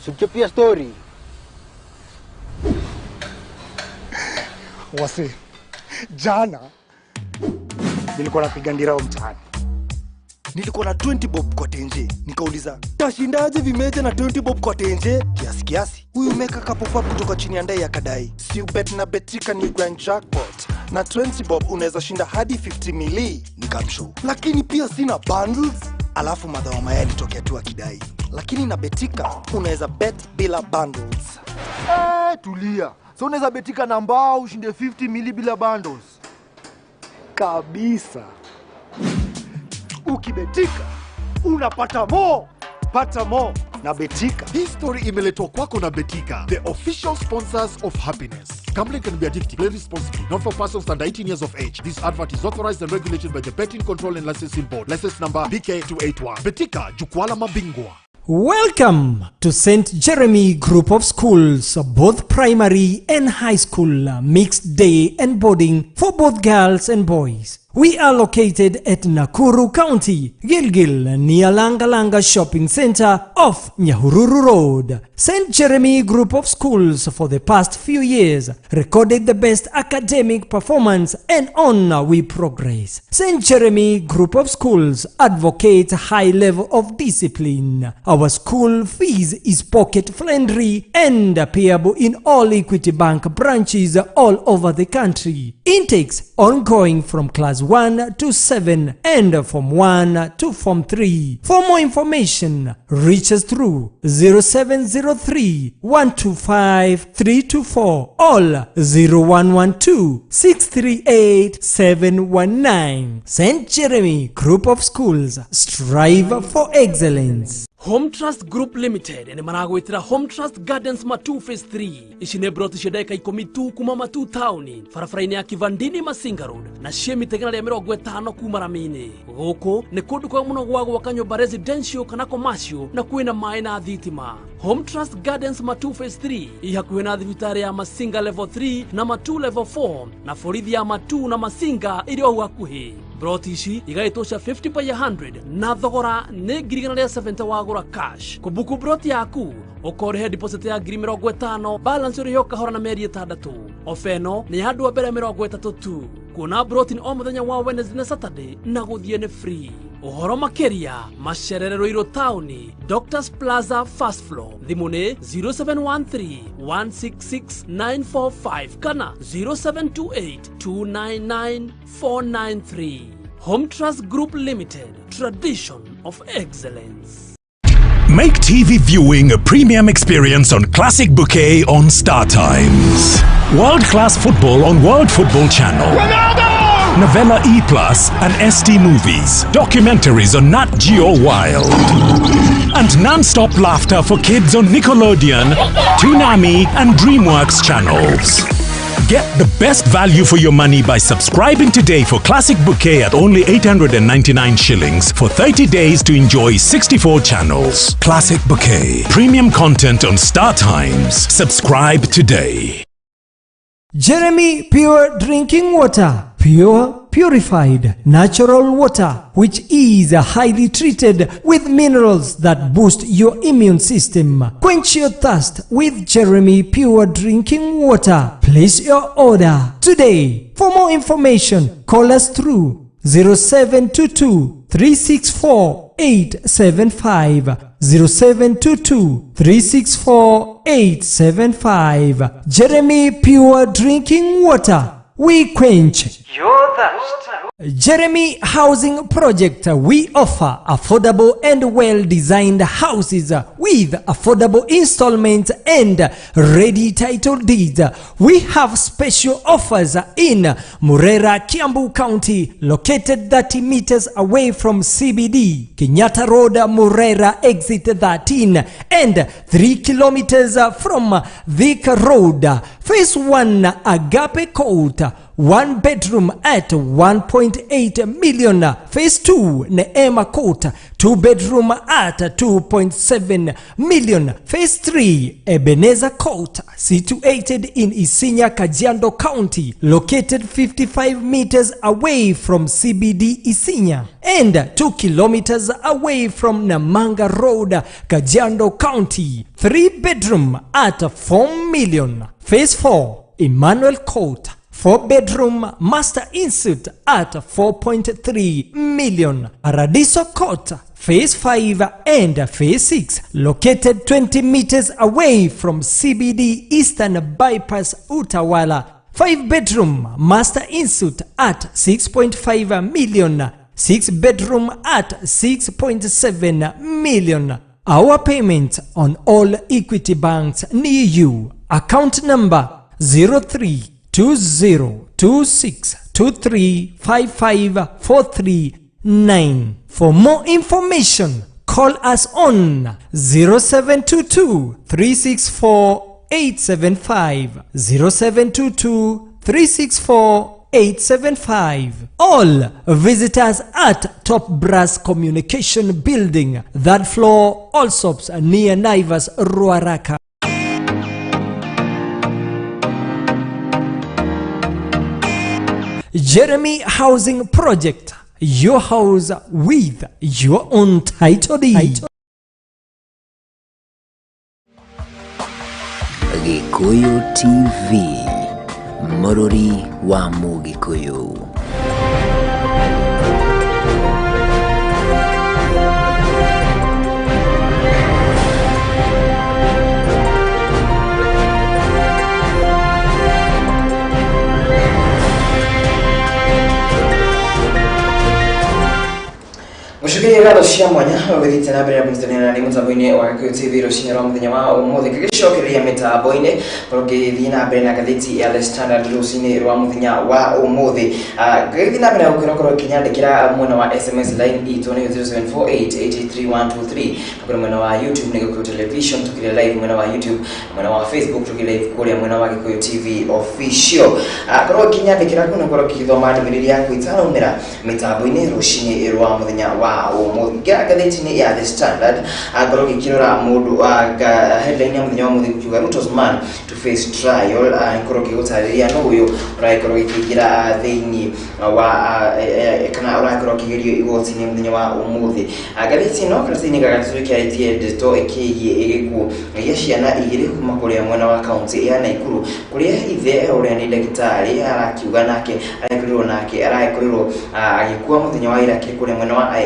sichopia story. Wase, jana nilikuwa napiga ndirao mtaani. Nilikuwa na 20 bob kwa tenje. Nikauliza, tashindaje vimeja na 20 bob kwa tenje? Kiasi kiasi. Huyu meka kapopa kutoka chini ya ndai akadai. Si ubet na betika ni grand jackpot. Na 20 bob unaweza shinda hadi 50 mili. Nikamshow. Lakini pia sina bundles. Alafu madhawa mayai alitokea tu akidai. Lakini na betika unaweza bet bila bundles. Tulia. So unaweza betika na mbao ushinde 50 mili bila bundles. Kabisa. Ukibetika unapata mo. Pata mo. Na Betika. Hii story imeletwa kwako na Betika, the official sponsors of happiness. Gambling can be addictive. Play responsibly. Not for persons under 18 years of age. This advert is authorized and regulated by the Betting Control and Licensing Board. License number BK 281. Betika, jukwaa la mabingwa. Welcome to St. Jeremy Group of Schools, both primary and high school, mixed day and boarding for both girls and boys. We are located at Nakuru County, Gilgil, near Langalanga Shopping Center off Nyahururu Road. St. Jeremy Group of Schools for the past few years recorded the best academic performance, and on we progress. St. Jeremy Group of Schools advocates high level of discipline. Our school fees is pocket friendly and payable in all Equity Bank branches all over the country. Intakes ongoing from class 1 to 7 and from 1 to Form 3. For more information, reach us through 0703 125 324 or 0112 638 719. St. Jeremy Group of Schools, strive for excellence. Home Trust Group Limited nĩ maragwĩtĩra Home Trust Gardens Matu Phase 3. Ici nĩ broti cia ndagĩka 10 tu kuma Matu taũni, barabara-inĩ ya Kivandini Masinga Road, na ciĩ mita 150 kuma rami-inĩ. Gũkũ nĩ kũndũ kwega mũno gwa gwaka nyũmba residential kana commercial, na kwĩna maĩ na thitima. Home Trust Gardens Matu Phase 3 i hakuhĩ na thibitarĩ ya Masinga Level 3 na Matu Level 4, na borithi ya Matu na Masinga ĩrĩ o hau hakuhĩ. Broti ici igaĩtwo cia 50 by 100 na thogora nĩ 170,000 wagũra cash. Kũbuku broti yaku ũkorĩhe deposit ya 50,000, balance ũrĩhe o kahora na mĩeri 6. Ofa ĩno nĩ ya andũ a mbere 30 tu. Kuona broti nĩ o mũthenya wa Wednesday na Saturday, na gũthiĩ nĩ free. Ũhoro makĩria macerere Ruiru taũni, Doctors Plaza, first floor. Thimũ nĩ 0713 166 945 kana 0728 299 493. Home Trust Group Limited, tradition of excellence. Make TV viewing a premium experience on Classic Bouquet on Star Times. World class football on World Football Channel. Ronaldo! Novella E Plus and ST Movies. Documentaries on Nat Geo Wild. And non-stop laughter for kids on Nickelodeon, Toonami and DreamWorks channels. Get the best value for your money by subscribing today for Classic Bouquet at only 899 shillings for 30 days to enjoy 64 channels. Classic Bouquet. Premium content on Star Times. Subscribe today. Jeremy Pure Drinking Water. Pure, purified, natural water, which is highly treated with minerals that boost your immune system. Quench your thirst with Jeremy Pure Drinking Water. Place your order today. For more information, call us through 0722 364 875, 0722 364 875. Jeremy Pure Drinking Water. We quench your thirst. Jeremy Housing Project. We offer affordable and well-designed houses with affordable installments and ready title deeds. We have special offers in Murera, Kiambu County, located 30 meters away from CBD, Kenyatta Road, Murera exit 13, and 3 kilometers from Thika Road. Phase 1, Agape Court, one bedroom at 1.8 million. Phase 2, Neema Court, two bedroom at 2.7 million. Phase 3, Ebenezer Court, situated in Isinya, Kajiado County, located 55 meters away from CBD Isinya and 2 kilometers away from Namanga Road, Kajiado County. 3 bedroom at 4 million. Phase 4, Emmanuel Court, 4 bedroom master ensuite at 4.3 million. Paradiso Court, Phase 5 and Phase 6, located 20 meters away from CBD Eastern Bypass Utawala. 5 bedroom master ensuite at 6.5 million. 6 bedroom at 6.7 million. Our payment on all Equity banks near you. Account number 032026235543 9. For more information, Call us on 0722 364 875, 0722 364 875. All visitors at Top Brass Communication Building, that floor, Allsops, near Naivas, Ruaraka. Jeremy Housing Project, your house with your own title deed. Gikuyu TV, mũrũri wa Mũgĩkũyũ. Mũcokerie ngatho cia mwanya ũgĩthiĩte na mbere na kũnyitanĩra na niĩ mũtambo-inĩ wa Gĩkũyũ TV rũcinĩ rwa mũthenya wa ũmũthĩ. Ngĩgĩcokereria mĩtambo-inĩ korwo ngĩthiĩ na mbere na ngathĩti ya The Standard rũcinĩ rwa mũthenya wa ũmũthĩ. Ngĩgĩthiĩ na mbere na gũkwĩra ũkorwo ũkĩnyandĩkĩra mwena wa SMS line itũ nĩ 0748883123, na kũrĩ mwena wa YouTube nĩ Gĩkũyũ Television tũkĩrĩ live mwena wa YouTube, mwena wa Facebook tũkĩrĩ live kũrĩa mwena wa Gĩkũyũ TV official. Korwo ũkĩnyandĩkĩra kũu na korwo ũkĩthoma ndũmĩrĩri yaku ĩtanaumĩra mĩtambo-inĩ rũcinĩ rwa mũthenya wa ũmũthĩ. Ngĩra ngathĩti-inĩ ya The Standard, ngorwo ngĩkĩrora mũndũ headline ya mũthenya wa ũmũthĩ gũkiuga Ruto's man to face trial. Ngorwo ngĩgũtarĩria no ũyũ ũragĩkorwo gĩkĩingĩra thĩinĩ wa kana ũragĩkorwo ũkĩgerio igoti-inĩ mũthenya wa ũmũthĩ. Ngathĩti ĩno karatathi-inĩ ga gatatũ ĩkĩarĩtie ndeto ĩkĩgiĩ gĩkuũ gĩa ciana igĩrĩ kuma kũrĩa mwena wa kaunti ya Naikuru, kũrĩa ithe ũrĩa nĩ ndagĩtarĩ arakiuga nake arakorirwo nake arakorirwo agĩkua mũthenya wa ira akĩrĩ kũrĩa mwena wa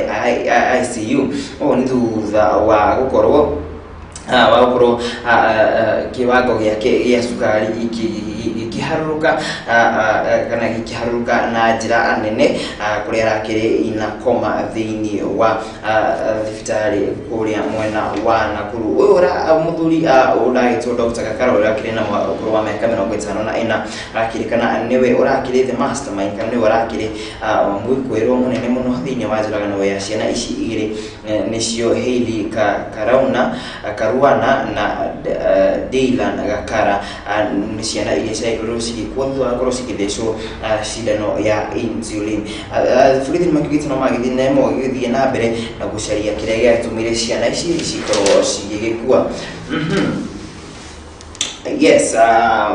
ICU. Ũũ nĩ thutha wa gũkorwo kiwango gĩake gĩa cukari gĩkĩharũrũka kana gĩkĩharũrũka na njĩra nene, kũrĩa arakĩrĩ ina koma thĩinĩ wa thibitarĩ kũrĩa mwena wa Nakuru. Ũyũ mũthuri ũragĩtwo Dr. Gakara ũrĩa akĩrĩ na ũkũrũ wa mĩaka 54 arakĩrĩkana nĩwe ũrakĩrĩ the mastermind kana nĩwe ũrakĩrĩ mwĩkũĩrwo mũnene mũno thĩinĩ wa njũragano ya ciana ici igĩrĩ, nĩcio Hailey Karauna Karuana na Dylan Gakara. Nĩ ciana iria ciagĩkorirwo cigĩkua thutha wa gũkorwo cigĩthecwo cindano ya insulin. Borithi nĩ makiugĩte no magĩthiĩ na magĩthiĩ na mbere na gũcaria kĩrĩa gĩatũmire ciana ici cikorwo cigĩgĩkua. Yes,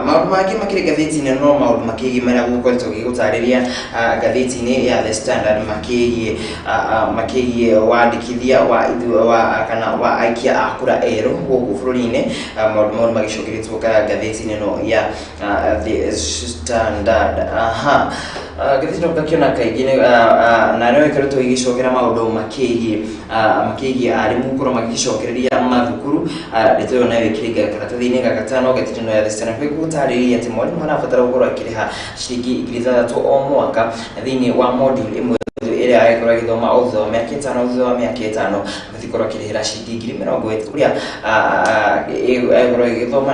maũndũ mangĩ makĩrĩ ngathĩti-inĩ no maũndũ makĩgiĩ marĩa gũkoretwo gĩgũtarĩria ngathĩti-inĩ ya The Standard makĩgiĩ makĩgiĩ wandĩkithia wa wa kana wa aikia a kura erũ gũkũ bũrũri-inĩ. Maũndũ mau magĩcokeretwo ngathĩti-inĩ ĩno ya The Standard. Aha, ngathĩti ĩno ngakĩona kaingĩ na no ĩkoretwo ĩgĩcokera maũndũ makĩgiĩ arimũ gũkorwo magĩcokereria mathukuru. Ndeto ĩyo nayo ĩkĩrĩ karatathi-inĩ ga gatano ngathĩti ĩno ya The Standard gũtarĩria atĩ mwarimũ arabatara gũkorwo akĩrĩha ciringi 6,000 o mwaka thĩinĩ wa module ĩmwe ĩrĩa agĩkorwo agĩthoma o thutha wa mĩaka 5. Thutha wa mĩaka 5 abatiĩ akĩrĩhĩra ciringi 30,000 kũrĩa agĩkorwo agĩthoma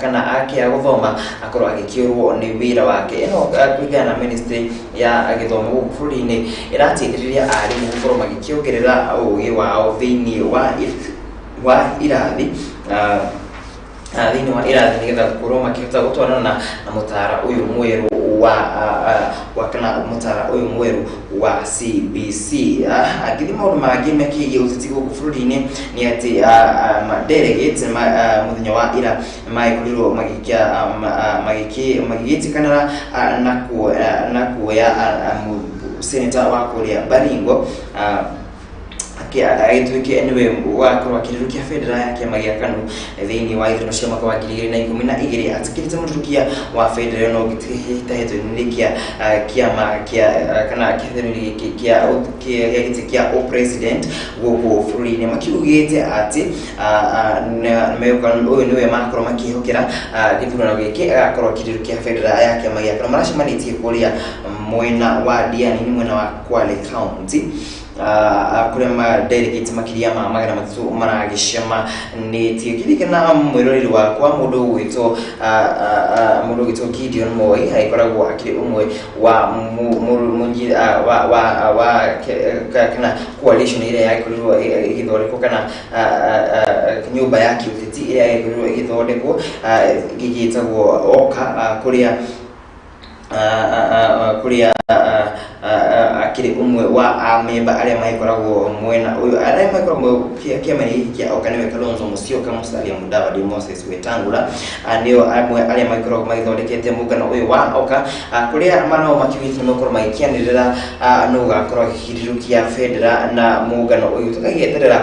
kana akĩaga gũthoma akorwo agĩkĩũrwo nĩ wĩra wake. Ĩno kũringana na ministry ya gĩthomo gũkũ bũrũri-inĩ ĩrateithĩrĩria arimũ gũkorwo magĩkĩongerera ũgĩ wao thĩinĩ wa irathi thĩinĩ wa irathi nĩgetha gũkorwo makĩhota gũtwarana na mũtara ũyũ mwerũ wa kana mũtara ũyũ mwerũ wa CBC. Angĩthiĩ maũndũ mangĩ makĩgiĩ ũteti gũkũ bũrũri-inĩ nĩ atĩ delegates mũthenya wa ira magĩkorirwo magĩgĩtĩkanĩra na kuoya senator wa kũrĩa Baringo agĩtuĩke nĩwe wakorwo akĩrĩrũkia bendera ya kĩama gĩa KANU thĩinĩ wa ithurano cia mwaka wa 2012, atikĩrĩte mũturukia wa bendera ĩno kĩhĩtahĩtano-inĩ kĩa kĩama kĩa kana kĩhĩtahĩtano gĩkĩ kĩa gĩtĩ kĩa president gũkũ bũrũri-inĩ, makiugĩte atĩ ũyũ nĩwe makorwo makĩhokera gĩthurano gĩkĩ agakorwo akĩrĩrũkia bendera ya kĩama gĩa KANU. Maracemanĩtie kũrĩa mwena wa Diani, mwena wa Kwale County. Kuria ma delegate makiria ma 300 maragĩcemanĩtie. Ngĩririkana mwĩroreri wakwa mũndũ ũgwĩtwo Gideon Moi agĩkoragwo akĩrĩ ũmwe wa wa kana coalition ĩrĩa yagĩkorirwo ĩgĩthondekwo kana nyũmba ya kĩũteti ĩrĩa yagĩkorirwo ĩgĩthondekwo ĩgĩtagwo OKA, kũrĩa kũrĩa akĩrĩ ũmwe wa amemba arĩa magĩkoragwo mwena ũyũ, arĩa magĩkoragwo kĩama-inĩ gĩkĩ kĩa OKA nĩwe Kalonzo Musyoka, Musalia Mudavadi, Moses Wetangula, nĩo amwe arĩa magĩkoragwo magĩthondekete mũngano ũyũ wa OKA, kũrĩa manao makiugĩte nĩmegũkorwo magĩkĩanĩrĩra nũ ũgakorwo agĩkĩrirũkia bendera na mũngano ũyũ. Tũgagĩeterera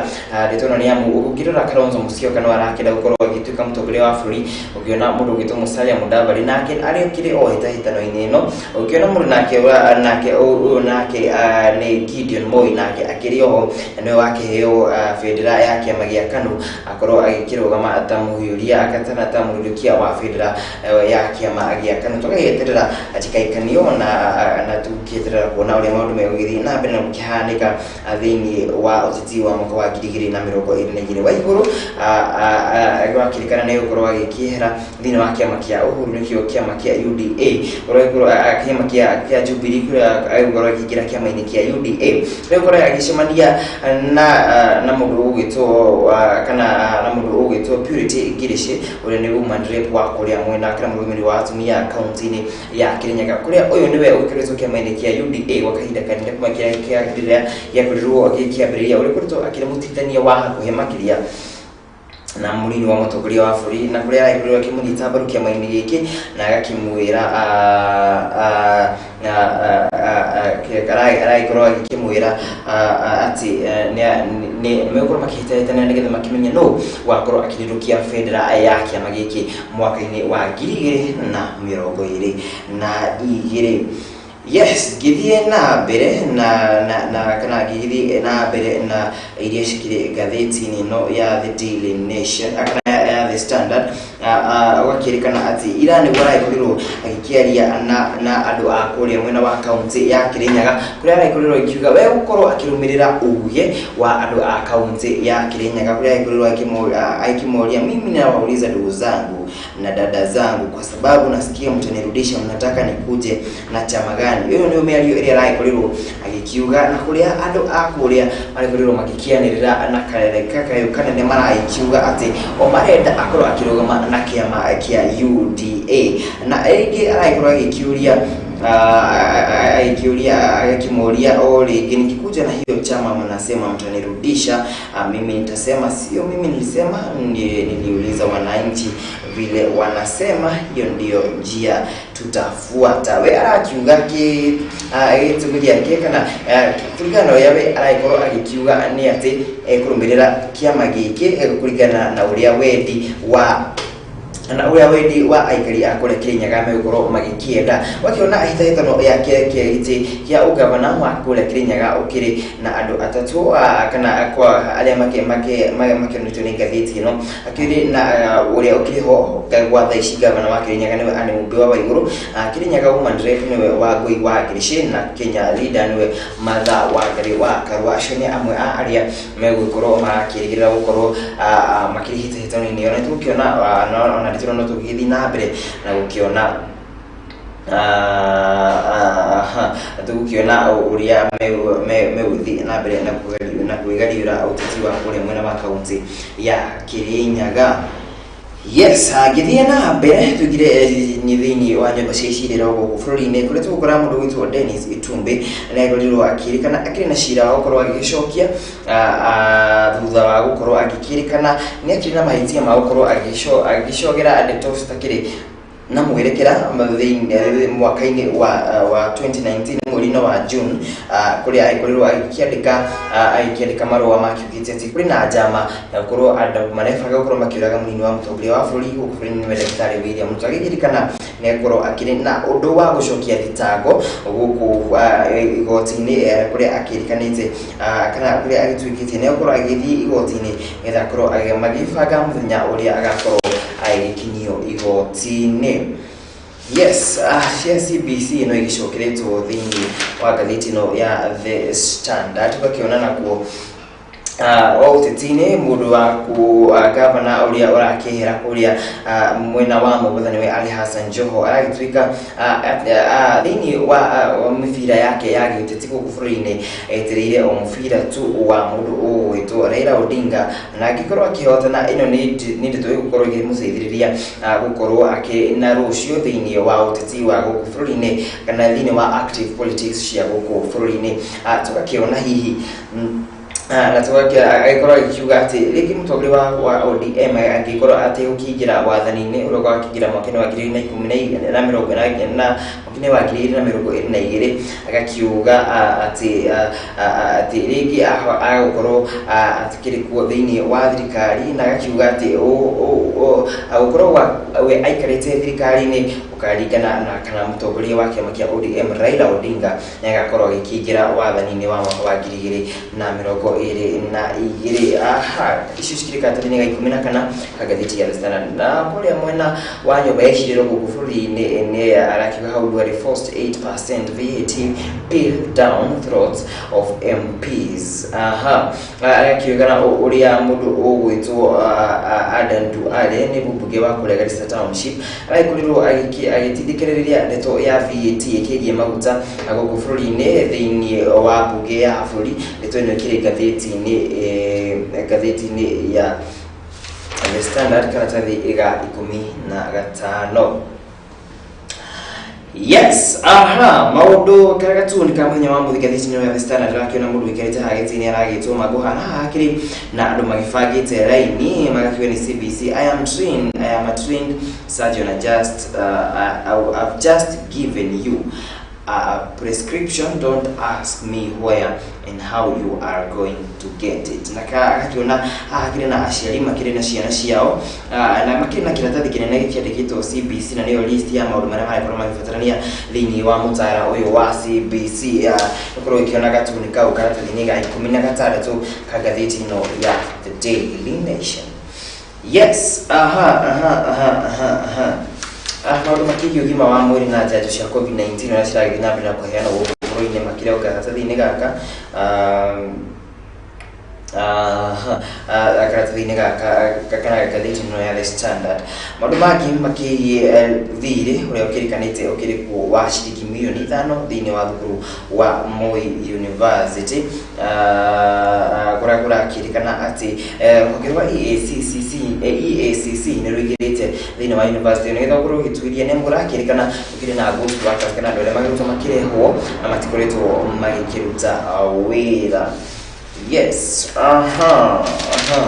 rĩtwa ĩno nĩ amu ũngĩrora Kalonzo Musyoka no arakĩenda gũkorwo agĩtuĩka mũtongoria wa bũrũri, ũngĩona mũndũ ũgwĩtwo Musalia Mudavadi nake arĩ ũkĩrĩ o hĩtahĩtano-inĩ ĩno, ũngĩona mũndũ nake nake ũyũ nake nĩ Gideon Moi nake akĩrĩ oho na nĩwe wakĩheo bendera ya kĩama gĩa KANU akorwo agĩkĩrũgama ta mũhiũria akatana ta mũhĩrũkia wa bendera ya kĩama gĩa KANU. Tũgagĩeterera gĩkaikanio na tũgĩeterera kuona ũrĩa maũndũ megũgĩthiĩ na mbere na gũkĩhanĩka thĩinĩ wa ũteti wa mwaka wa 2022. Waigũrũ gwakĩrĩkana nĩ gũkorwo agĩkĩehera thĩinĩ wa kĩama kĩa Uhuru, nĩkĩo kĩama kĩa UDA, ũrĩa kĩama kĩa Jubilee kũrĩa agĩkorwo akĩingĩra kĩama-inĩ kĩa UDA, rĩu gũkorwo agĩcemania na mũndũ ũgwĩtwo kana na mũndũ ũgwĩtwo Purity Ngirici ũrĩa nĩ woman rep wa kũrĩa mwena kana mũrũgamĩrĩri wa atumia kaunti-inĩ ya Kirinyaga, kũrĩa ũyũ nĩwe ũgĩkoretwo kĩama-inĩ kĩa UDA gwa kahinda kanene kuma kĩa rĩrĩa gĩakorirwo gĩkĩambĩrĩria, ũrĩa ũkoretwo akĩrĩ mũtitania wa hakuhĩ makĩria na mũnini wa mũtongoria wa bũrũri, na kũrĩa aragĩkorirwo akĩmũnyita mbaru kĩama-inĩ gĩkĩ na agakĩmwĩra aragĩkorwo agĩkĩmwĩra atĩ nĩ megũkorwo makĩhĩtahĩtana nĩgetha makĩmenye nũ wakorwo akĩrĩrũkia bendera ya kĩama gĩkĩ mwaka-inĩ wa 2022. Yes, ngĩthiĩ na mbere na kana ngĩthiĩ na mbere na iria cikĩrĩ ngathĩti-inĩ ĩno ya The Daily Nation kana ya The Standard, ũgakĩrĩkana atĩ ira nĩguo aragĩkorirwo agĩkĩaria na andũ a kũrĩa mwena wa kaunti ya Kirinyaga, kũrĩa aragĩkorirwo akiuga we gũkorwo akĩrũmĩrĩra uge wa andũ a kaunti ya Kirinyaga, kũrĩa aragĩkorirwo akĩmoria, mimi nawauliza ndugu zangu na dada zangu, kwa sababu nasikia mtanirudisha, mnataka nikuje na chama gani? Ĩyo nĩyo mĩario ĩrĩa aragĩkorirwo agĩkiuga, na kũrĩa andũ a kũrĩa maragĩkorirwo magĩkĩanĩrĩra na karere kayũ kanene maragĩkiuga atĩ o marenda akorwo akĩrũgama na kĩama kĩa UDA. Na rĩngĩ aragĩkorwo agĩkĩũria agĩkĩmũria o rĩngĩ, nikikuja na hiyo chama mnasema mtanirudisha, mimi nitasema sio mimi nilisema, niliuliza wananchi vile wanasema, hiyo ndiyo njia tutafuata. We arakiuga gĩtũmi gĩake kana kũringana na ũrĩa we aragĩkorwo agĩkiuga nĩ atĩ ekũrũmĩrĩra kĩama gĩkĩ kũringana na ũrĩa wendi wa na ũrĩa wendi wa aikari a kũrĩa Kirinyaga megũkorwo magĩkĩenda. Wakĩona hĩtahĩtano ya gĩtĩ kĩa ũgavana wa kũrĩa Kirinyaga ũkĩrĩ na andũ atatũ kana kwa arĩa makĩonetio nĩ ngathĩti ĩno, akĩrĩ na ũrĩa ũkĩrĩ ho gwa thaa ici gavana wa Kirinyaga nĩwe Anne Mũmbi wa Waigũrũ, Kirinyaga woman rep nĩwe Wangũi wa Ngirici, na Kenya leader nĩwe Martha Wangari wa Karua. Acio nĩ amwe a arĩa megũkorwo makĩrĩgĩrĩra gũkorwo makĩrĩ hĩtahĩtano-inĩ ĩyo, na tũgũkĩona ona ndĩtũrona tũgĩthiĩ na mbere na gũkĩona tũgũkĩona ũrĩa megũthiĩ na mbere na kwĩgariũra ũteti wa kũrĩa mwena wa kaunti ya Kirinyaga. Yes, ngĩthiĩ na mbere tũingĩre thĩinĩ wa nyũmba cia icirĩro gũkũ bũrũri-inĩ, kũrĩa tũgũkora mũndũ ũgwĩtwo Dennis Itumbi nĩakorirwo akĩrĩkana akĩrĩ na cira wa gũkorwo agĩgĩcokia thutha wa gũkorwo agĩkĩrĩkana nĩ akĩrĩ na mahĩtia ma gũkorwo agĩcogera ndeto citakĩrĩ na mwerekera mwaka-inĩ wa 2019 mweri-inĩ wa June, kũrĩa agĩkorirwo agĩkĩandĩka marũa makiugĩte atĩ kũrĩ na njama ya gũkorwo andũ marebanga gũkorwo makĩũraga mũnini wa mũtongoria wa bũrũri gũkũ bũrũri-inĩ nĩwe Ndagĩtarĩ William Ruto. Agĩkĩririkana nĩ akorwo akĩrĩ na ũndũ wa gũcokia thitango gũkũ igoti-inĩ, kũrĩa akĩrĩkanĩte kana kũrĩa agĩtuĩkĩte nĩ agũkorwo agĩthiĩ igoti-inĩ nĩgetha akorwo magĩbanga mũthenya ũrĩa agakorwo agĩkinyio igoti-inĩ. Yes, cia CBC no igĩcokeretwo thĩinĩ wa ngathĩti ĩno ya The Standard. Tũgakĩona nakuo wa ũteti-inĩ mũndũ wa ku gavana ũrĩa ũrakĩehera kũrĩa mwena wa Mombatha nĩwe Ali Hassan Joho aragĩtuĩka thĩinĩ wa mĩbira yake ya gĩũteti gũkũ bũrũri-inĩ, etereire o mũbira tu wa mũndũ ũgwĩtwo Raila Odinga, na angĩkorwo akĩhotana ĩno nĩ ndeto ĩgũkorwo ĩkĩmũteithĩrĩria gũkorwo akĩ na rũciũ thĩinĩ wa ũteti wa gũkũ bũrũri-inĩ kana thĩinĩ wa active politics cia gũkũ bũrũri-inĩ. Tũgakĩona hihi na agĩkorwo agĩkiuga atĩ rĩngĩ mũtongoria wa ODM angĩkorwo ategũkĩingĩra wathani-inĩ ũrĩa ũgakĩingĩra mwaka-inĩ wa 2010 na mĩrongo na mwaka-inĩ wa 2022, agakiuga atĩ atĩ rĩngĩ agũkorwo atikĩrĩ kuo thĩinĩ wa thirikari, na agakiuga atĩ gũkorwo we aikarĩte thirikari-inĩ gũkaringana na kana mũtongoria wa kĩama kĩa ODM Raila Odinga nĩagakorwo agĩkĩingĩra wathani-inĩ wa mwaka wa 2022. Aha, icio cikĩrĩ karatathi-inĩ ga 14 ka ngathĩti ya The Standard. Na kũrĩa mwena wa nyũmba ya icirĩro gũkũ bũrũri-inĩ nĩ arakiuga hau Duale forced 8% VAT bill down throats of MPs. Aha, arakiuga na ũrĩa mũndũ ũgwĩtwo Adan Duale nĩ mbunge wa kũrĩa Garissa Township aragĩkorirwo agĩtindĩkĩrĩria ndeto ya VAT ĩkĩgiĩ maguta gũkũ bũrũri-inĩ thĩinĩ wa mbunge ya bũrũri. Ndeto ĩno ĩkĩrĩ ngathĩti-inĩ ya The Standard karatathi ga 15. Yes, aha, maũndũ karagatu nĩ ka mũthenya wa mũthĩ ngathĩti-inĩ ya The Standard. Rakĩona mũndũ wĩikarĩte haha gĩtĩ-inĩ aragĩtwo Magoha, na haha hakĩrĩ na andũ magĩbangĩte raini magakiuga nĩ CBC. I am a trained surgeon. I've just given you a prescription. Don't ask me where and how you are going to get it. Na agakĩona haha hakĩrĩ na aciari makĩrĩ na ciana ciao, na makĩrĩ na kĩratathi kĩnene gĩkĩandĩkĩtwo CBC, na nĩyo list ya maũndũ marĩa marakorwo magĩbatarania thĩinĩ wa mũtara ũyũ wa CBC. Ũkorwo ũkĩona gatuni kau karatathi-inĩ ga 16 ka ngathĩti ĩno ya The Daily Nation. Yes, aha, aha, aha, aha, aha. Maũndũ makĩgiĩ ũgima wa mwĩrĩ na njanjo cia COVID-19 ũrĩa ciragĩthiĩ na mbere na kũheanwo gũkũ bũrũri-inĩ makĩrĩ o karatathi-inĩ gaka, karatathi-inĩ gaka kana ngathĩti ĩno ya The Standard. Maũndũ mangĩ makĩgiĩ thirĩ ũrĩa ũkĩrĩkanĩte ũkĩrĩ kuo wa ciringi mirioni 5 thĩinĩ wa thukuru wa Moi University, kũrĩa kũrakĩrĩkana atĩ rũhonge rwa EACC nĩ rũingĩrĩte thĩinĩ wa university nĩgetha ũkorwo ũgĩtuĩria nĩ kũrakĩrĩkana gũkĩrĩ na ghost workers kana andũ arĩa magĩrutwo makĩrĩhwo na matikoretwo magĩkĩruta wĩra. Yes, aha, aha.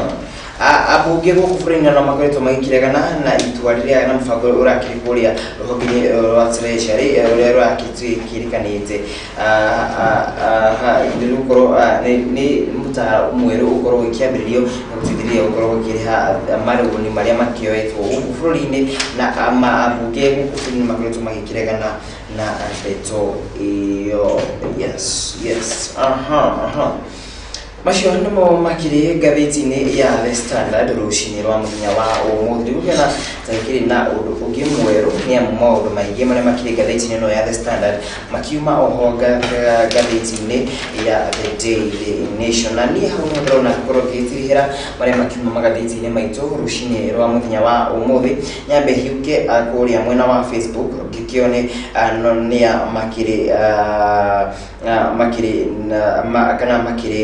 Ambunge gũkũ bũrũri-inĩ no makoretwo magĩkĩregana na itua rĩrĩa na mũbango ũrakĩrĩ kũrĩa rũhonge-inĩ rwa Treasury rũrĩa rũrakĩrĩkanĩte nĩ gũkorwo nĩ mũtaara mwerũ ũkorwo ũgĩkĩambĩrĩrio na gũteithĩrĩria gũkorwo gũkĩrĩha marũni marĩa makĩoetwo gũkũ bũrũri-inĩ, na ambunge gũkũ bũrũri-inĩ makoretwo magĩkĩregana na ndeto ĩyo. Yes, yes, aha, aha. Macio nĩmo makĩrĩ ngathĩti-inĩ ya The Standard rũcinĩ rwa mũthenya wa ũmũthĩ. Gũkĩona ta gĩkĩrĩ na ũndũ ũngĩ mwerũ, nĩ amu maũndũ maingĩ marĩa makĩrĩ ngathĩti-inĩ ĩno ya The Standard makiuma oho ngathĩti-inĩ ya The Daily Nation. Na niĩ hau nĩho ndĩrona ngĩkorwo ngĩtirihĩra marĩa makiuma magathĩti-inĩ maitũ rũcinĩ rwa mũthenya wa ũmũthĩ. Nyambe hiũke kũrĩa mwena wa Facebook ngĩkĩone nĩa makĩrĩ makĩrĩ kana makĩrĩ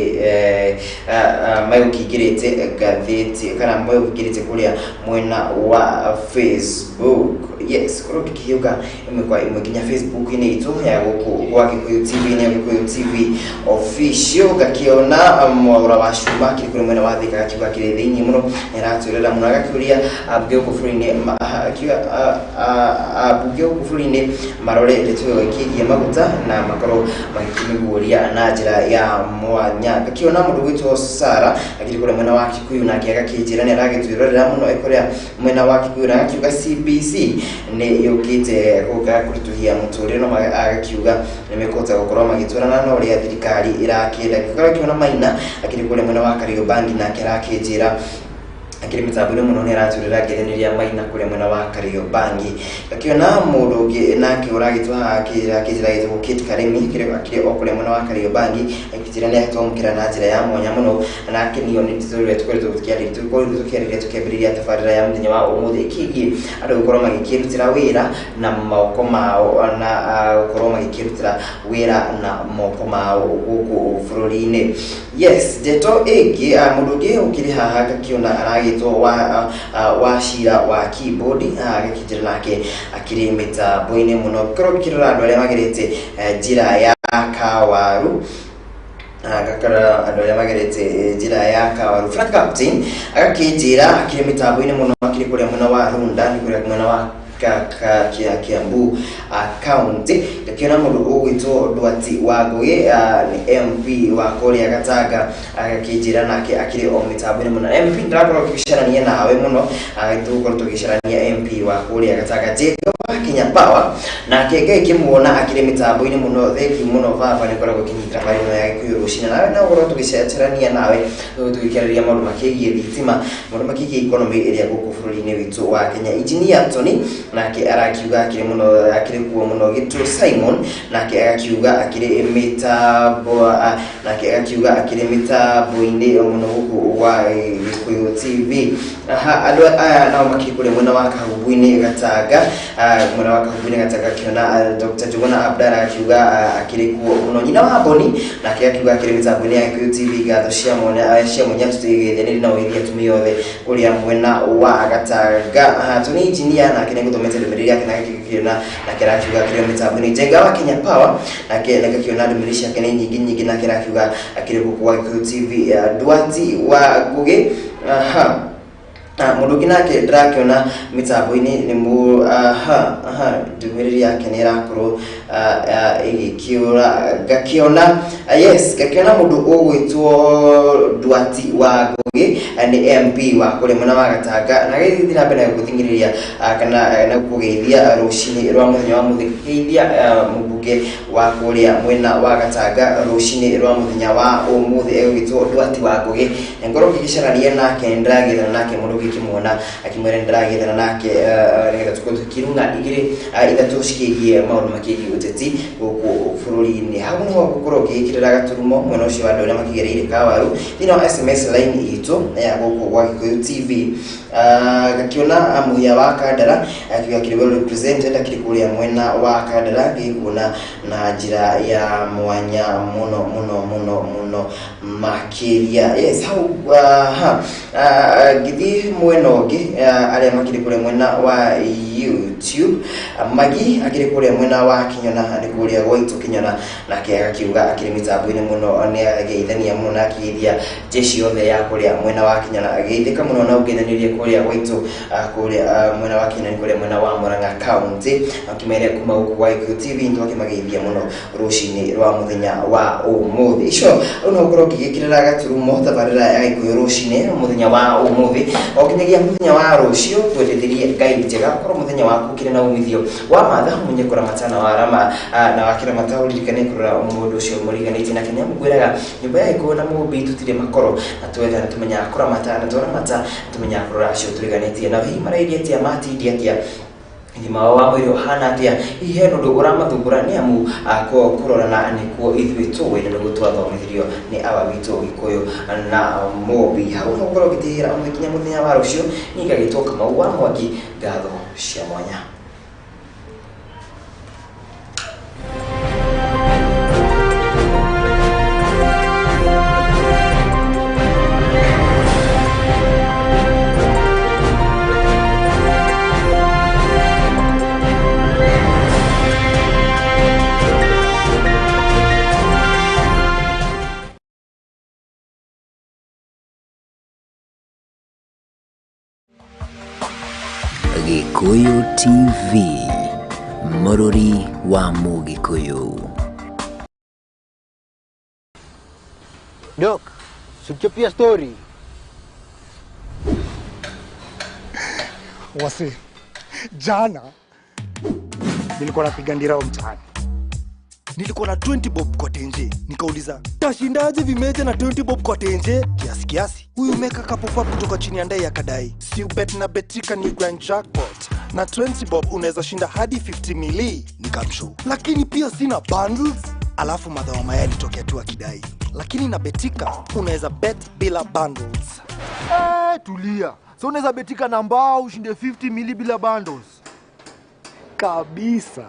megũkĩingĩrĩte ngathĩti kana megũkĩingĩrĩte kũrĩa mwena wa Facebook. Yes, korwo ngĩkĩhiũka ĩmwe kwa ĩmwe nginya Facebook-inĩ itũ ya gũkũ gwa Gĩkũyũ TV, nĩ Gĩkũyũ TV Official, ngakĩona Mwaũra wa Cuma akĩrĩ kũrĩ mwena wa Thika, agakiuga akĩrĩ thĩinĩ mũno, nĩaratwĩrora mũno, agakĩũria ambunge gũkũ bũrũri-inĩ akiuga ambunge gũkũ bũrũri-inĩ marore ndeto ĩyo ĩkĩgiĩ maguta na makorwo magĩkĩmĩguũria na njĩra ya mwanya. Ngakĩona mũndũ gwĩtwo Sara akĩrĩ kũrĩa mwena wa Kikuyu, nake agakĩnjĩra nĩ aragĩtwĩrorera mũno e kũrĩa mwena wa Kikuyu, na agakiuga CBC nĩ yũkĩte gũka kũritũhia mũtũrĩre, no agakiuga nĩ mekũhota gũkorwo magĩtwarana na ũrĩa thirikari ĩrakĩenda. Ngakĩona Maina akĩrĩ kũrĩa mwena wa Kariobangi, nake arakĩnjĩra Akiri mitambo-inĩ mũno nĩ aratwĩrĩra ngetheneria maina kũrĩa mwena wa Kariobangi. Ngakiona mũndũ ũngĩ nake ũragĩtwo haha akĩnjĩra gĩtagwo Kate Karemi akĩrĩ o kũrĩa mwena wa Kariobangi, akĩnjĩra nĩ atwamũkĩra na njĩra ya mwanya mũno, na akenio nĩ ndeto ĩrĩa tũkoretwo tũkĩarĩria tũkĩambĩrĩria tabarĩra ya mũthenya wa ũmũthĩ ĩkĩgiĩ andũ gũkorwo magĩkĩrutĩra wĩra na moko mao na gũkorwo magĩkĩrutĩra wĩra na moko mao gũkũ bũrũri-inĩ. Yes, ndeto ĩngĩ mũndũ ũngĩ ũkĩrĩ haha ngakĩona aragĩtwo wa cira wa keyboard, agakĩnjĩra nake akĩrĩ mĩtambo-inĩ mũno. Korwo ngĩkĩrora andũ arĩa magerete njĩra ya Kawaru, ngakora andũ arĩa magerete njĩra ya Kawaru. Frank Captain agakĩnjĩra akĩrĩ mĩtambo-inĩ mũno, akĩrĩ kũrĩa mwena wa Runda, nĩ kũrĩa mwena wa Kiambu County. Ngakiona mũndũ ũgwĩtwo Ndwati wa Ngũgĩ, nĩ MP wa kũrĩa Gatanga, agakĩnjĩra nake akĩrĩ o mĩtambo-inĩ mũno. MP ndĩrakorwo ngĩcarania nawe mũno, tũgũkorwo tũgĩcarania MP wa kũrĩa Gatanga. Njenga wa Kenya Power nake ngakĩmuona akĩrĩ mĩtambo-inĩ mũno. Thank you mũno baba, nĩ ũkoragwo ũkĩnyitĩra mbarĩ ĩno ya Gĩkũyũ rũcinĩ, nawe no ũkorwo tũgĩcarania nawe tũgĩkĩarĩria maũndũ makĩgiĩ thitima, maũndũ makĩgiĩ economy ĩrĩa gũkũ bũrũri-inĩ witũ wa Kenya. Engineer Tony nake arakiuga akĩrĩ mũno, akĩrĩ kuo mũno. Gĩtũ Simon nake agakiuga akĩrĩ mĩtambo, nake agakiuga akĩrĩ mĩtambo-inĩ mũno gũkũ wa Gĩkũyũ TV. Aha, andũ aya nao makĩrĩ kũrĩa mwena wa Kahubu-inĩ Gatanga, mwena wa Kahubu-inĩ Gatanga akĩona Dr. Njuguna Abdalla akiuga akĩrĩ kuo mũno. Nyina wa Boni nake akiuga akĩrĩ mĩtambo-inĩ ya Gĩkũyũ TV. Ngatho cia mwanya cia mwanya tũtigĩthenĩri na ũgeithia atumia othe kũrĩa mwena wa Gatanga. Aha, Tony Engineer nake nĩngũthomete ndũmĩrĩri yake nake ngĩkĩona nake arakiuga akĩrĩ mĩtambo-inĩ. Njenga wa Kenya Power nake ngakĩona ndũmĩrĩri ciake nĩ nyingĩ nyingĩ, nake arakiuga akĩrĩ gũkũ wa Gĩkũyũ TV. Ndwati wa Ngũgĩ, aha, mũndũ ũngĩ nake ndĩrakĩona mĩtambo-inĩ nĩ aha aha, ndũmĩrĩri yake nĩ ĩrakorwo ĩgĩkĩũra. Ngakĩona yes, ngakĩona mũndũ ũgwĩtwo Ndwati wa Ngũgĩ, nĩ MP wa kũrĩa mwena wa Gatanga, na agĩthiĩ na mbere na gũthing'ĩrĩria kana na kũgeithia rũcinĩ rwa mũthenya wa mũthĩ, geithia mũmbunge wa kũrĩa mwena wa Gatanga rũcinĩ rwa mũthenya wa ũmũthĩ egwĩtwo Ndwati wa Ngũgĩ. Ngorwo ngĩgĩcarania nake, nĩndĩragĩethana nake mũndũ ũngĩ ngĩmuona akĩmwĩra nĩndĩragĩethana nake nĩgetha tũkorwo tũkĩrung'a igĩrĩ ithatũ cikĩgiĩ maũndũ makĩgiĩ ũteti gũkũ bũrũri-inĩ. Hau nĩho ngũkorwo ngĩgĩkĩrĩra gaturumo mwena ũcio wa andũ arĩa makĩgereire Kawaru thĩinĩ wa SMS line itũ ya gũkũ gwa Gĩkũyũ TV. Ngakĩona Mũhĩa wa Kandara akiuga akĩrĩ well represented, akĩrĩ kũrĩa mwena wa Kandara, ngĩkuona na njĩra ya mwanya mũno mũno mũno mũno makĩria. Yes, hau ha ngĩthiĩ mwena ũngĩ, arĩa makĩrĩ kũrĩa mwena wa YouTube, Magi akĩrĩ kũrĩa mwena wa Kĩnyona, nĩ kũrĩa gwaitũ Kĩnyona, nake agakiuga akĩrĩ mĩtambo-inĩ mũno, nĩ ageithania mũno na akĩgeithia jeshi yothe ya kũrĩa mwena wa Kĩnyona, ageithĩka mũno na ũgeithanĩrie kũrĩa gwaitũ kũrĩa mwena wa Kĩnyona, kũrĩa mwena wa Murang'a County, akĩmere kuma gũkũ gwa Gĩkũyũ TV nĩtwakĩmageithia mũno rũcinĩ rwa mũthenya wa ũmũthĩ. Icio rĩu no ũkorwo ngĩgĩkĩrĩra gaturumo tabarĩra ya Gĩkũyũ rũcinĩ mũthenya wa ũmũthĩ o kinyagia mũthenya wa rũciũ. Twendethirie Ngai njega, korwo mũthenya waku ũkĩrĩ na umithio wa matha ũmenye kũramata na warama na wakĩramata ũririkane kũrora mũndũ ũcio mũriganĩtie nake. Nĩ ngwĩraga nyũmba ya Gĩkũyũ na Mũmbi tũtirĩ makoro, na twetha nĩ tũmenyaga kũramata, na twaramata tũmenyaga kũrora acio tũriganĩtie nao, hihi marairie atĩa, matindia atĩa, ũgima wao wa mwĩrĩ ũhana atĩa, hihi hena ũndũ ũramathumbũra, nĩ amu kũrorana nĩkuo ithuĩ tũĩ na nĩguo twathomithirio nĩ awa witũ Gĩkũyũ na Mũmbi. Hau no ũkorwo ngĩtigĩra ũmũthĩ kinya mũthenya wa rũciũ. Niĩ ngagĩtwo Kamau wa Mwangi, ngatho cia mwanya. Gĩkũyũ TV, mũrũri wa Mũgĩkũyũ. Doc, suchapia story. Wase, jana nilikuwa napiga ndirao mtaani. Nilikuwa na 20 bob kwa tenje, nikauliza tashindaje vimeja na 20 bob kwa tenje? Kiasi kiasi huyu meka kapop up kutoka chini ya ndai akadai, si ubet na Betika ni grand jackpot na 20 bob unaweza shinda hadi 50 mili. Nikamshow, lakini pia sina bundles. Alafu madha wa mayai alitokea tu akidai, lakini na Betika unaweza bet bila bundles. Tulia. So unaweza betika na mbao ushinde 50 mili bila bundles. Kabisa.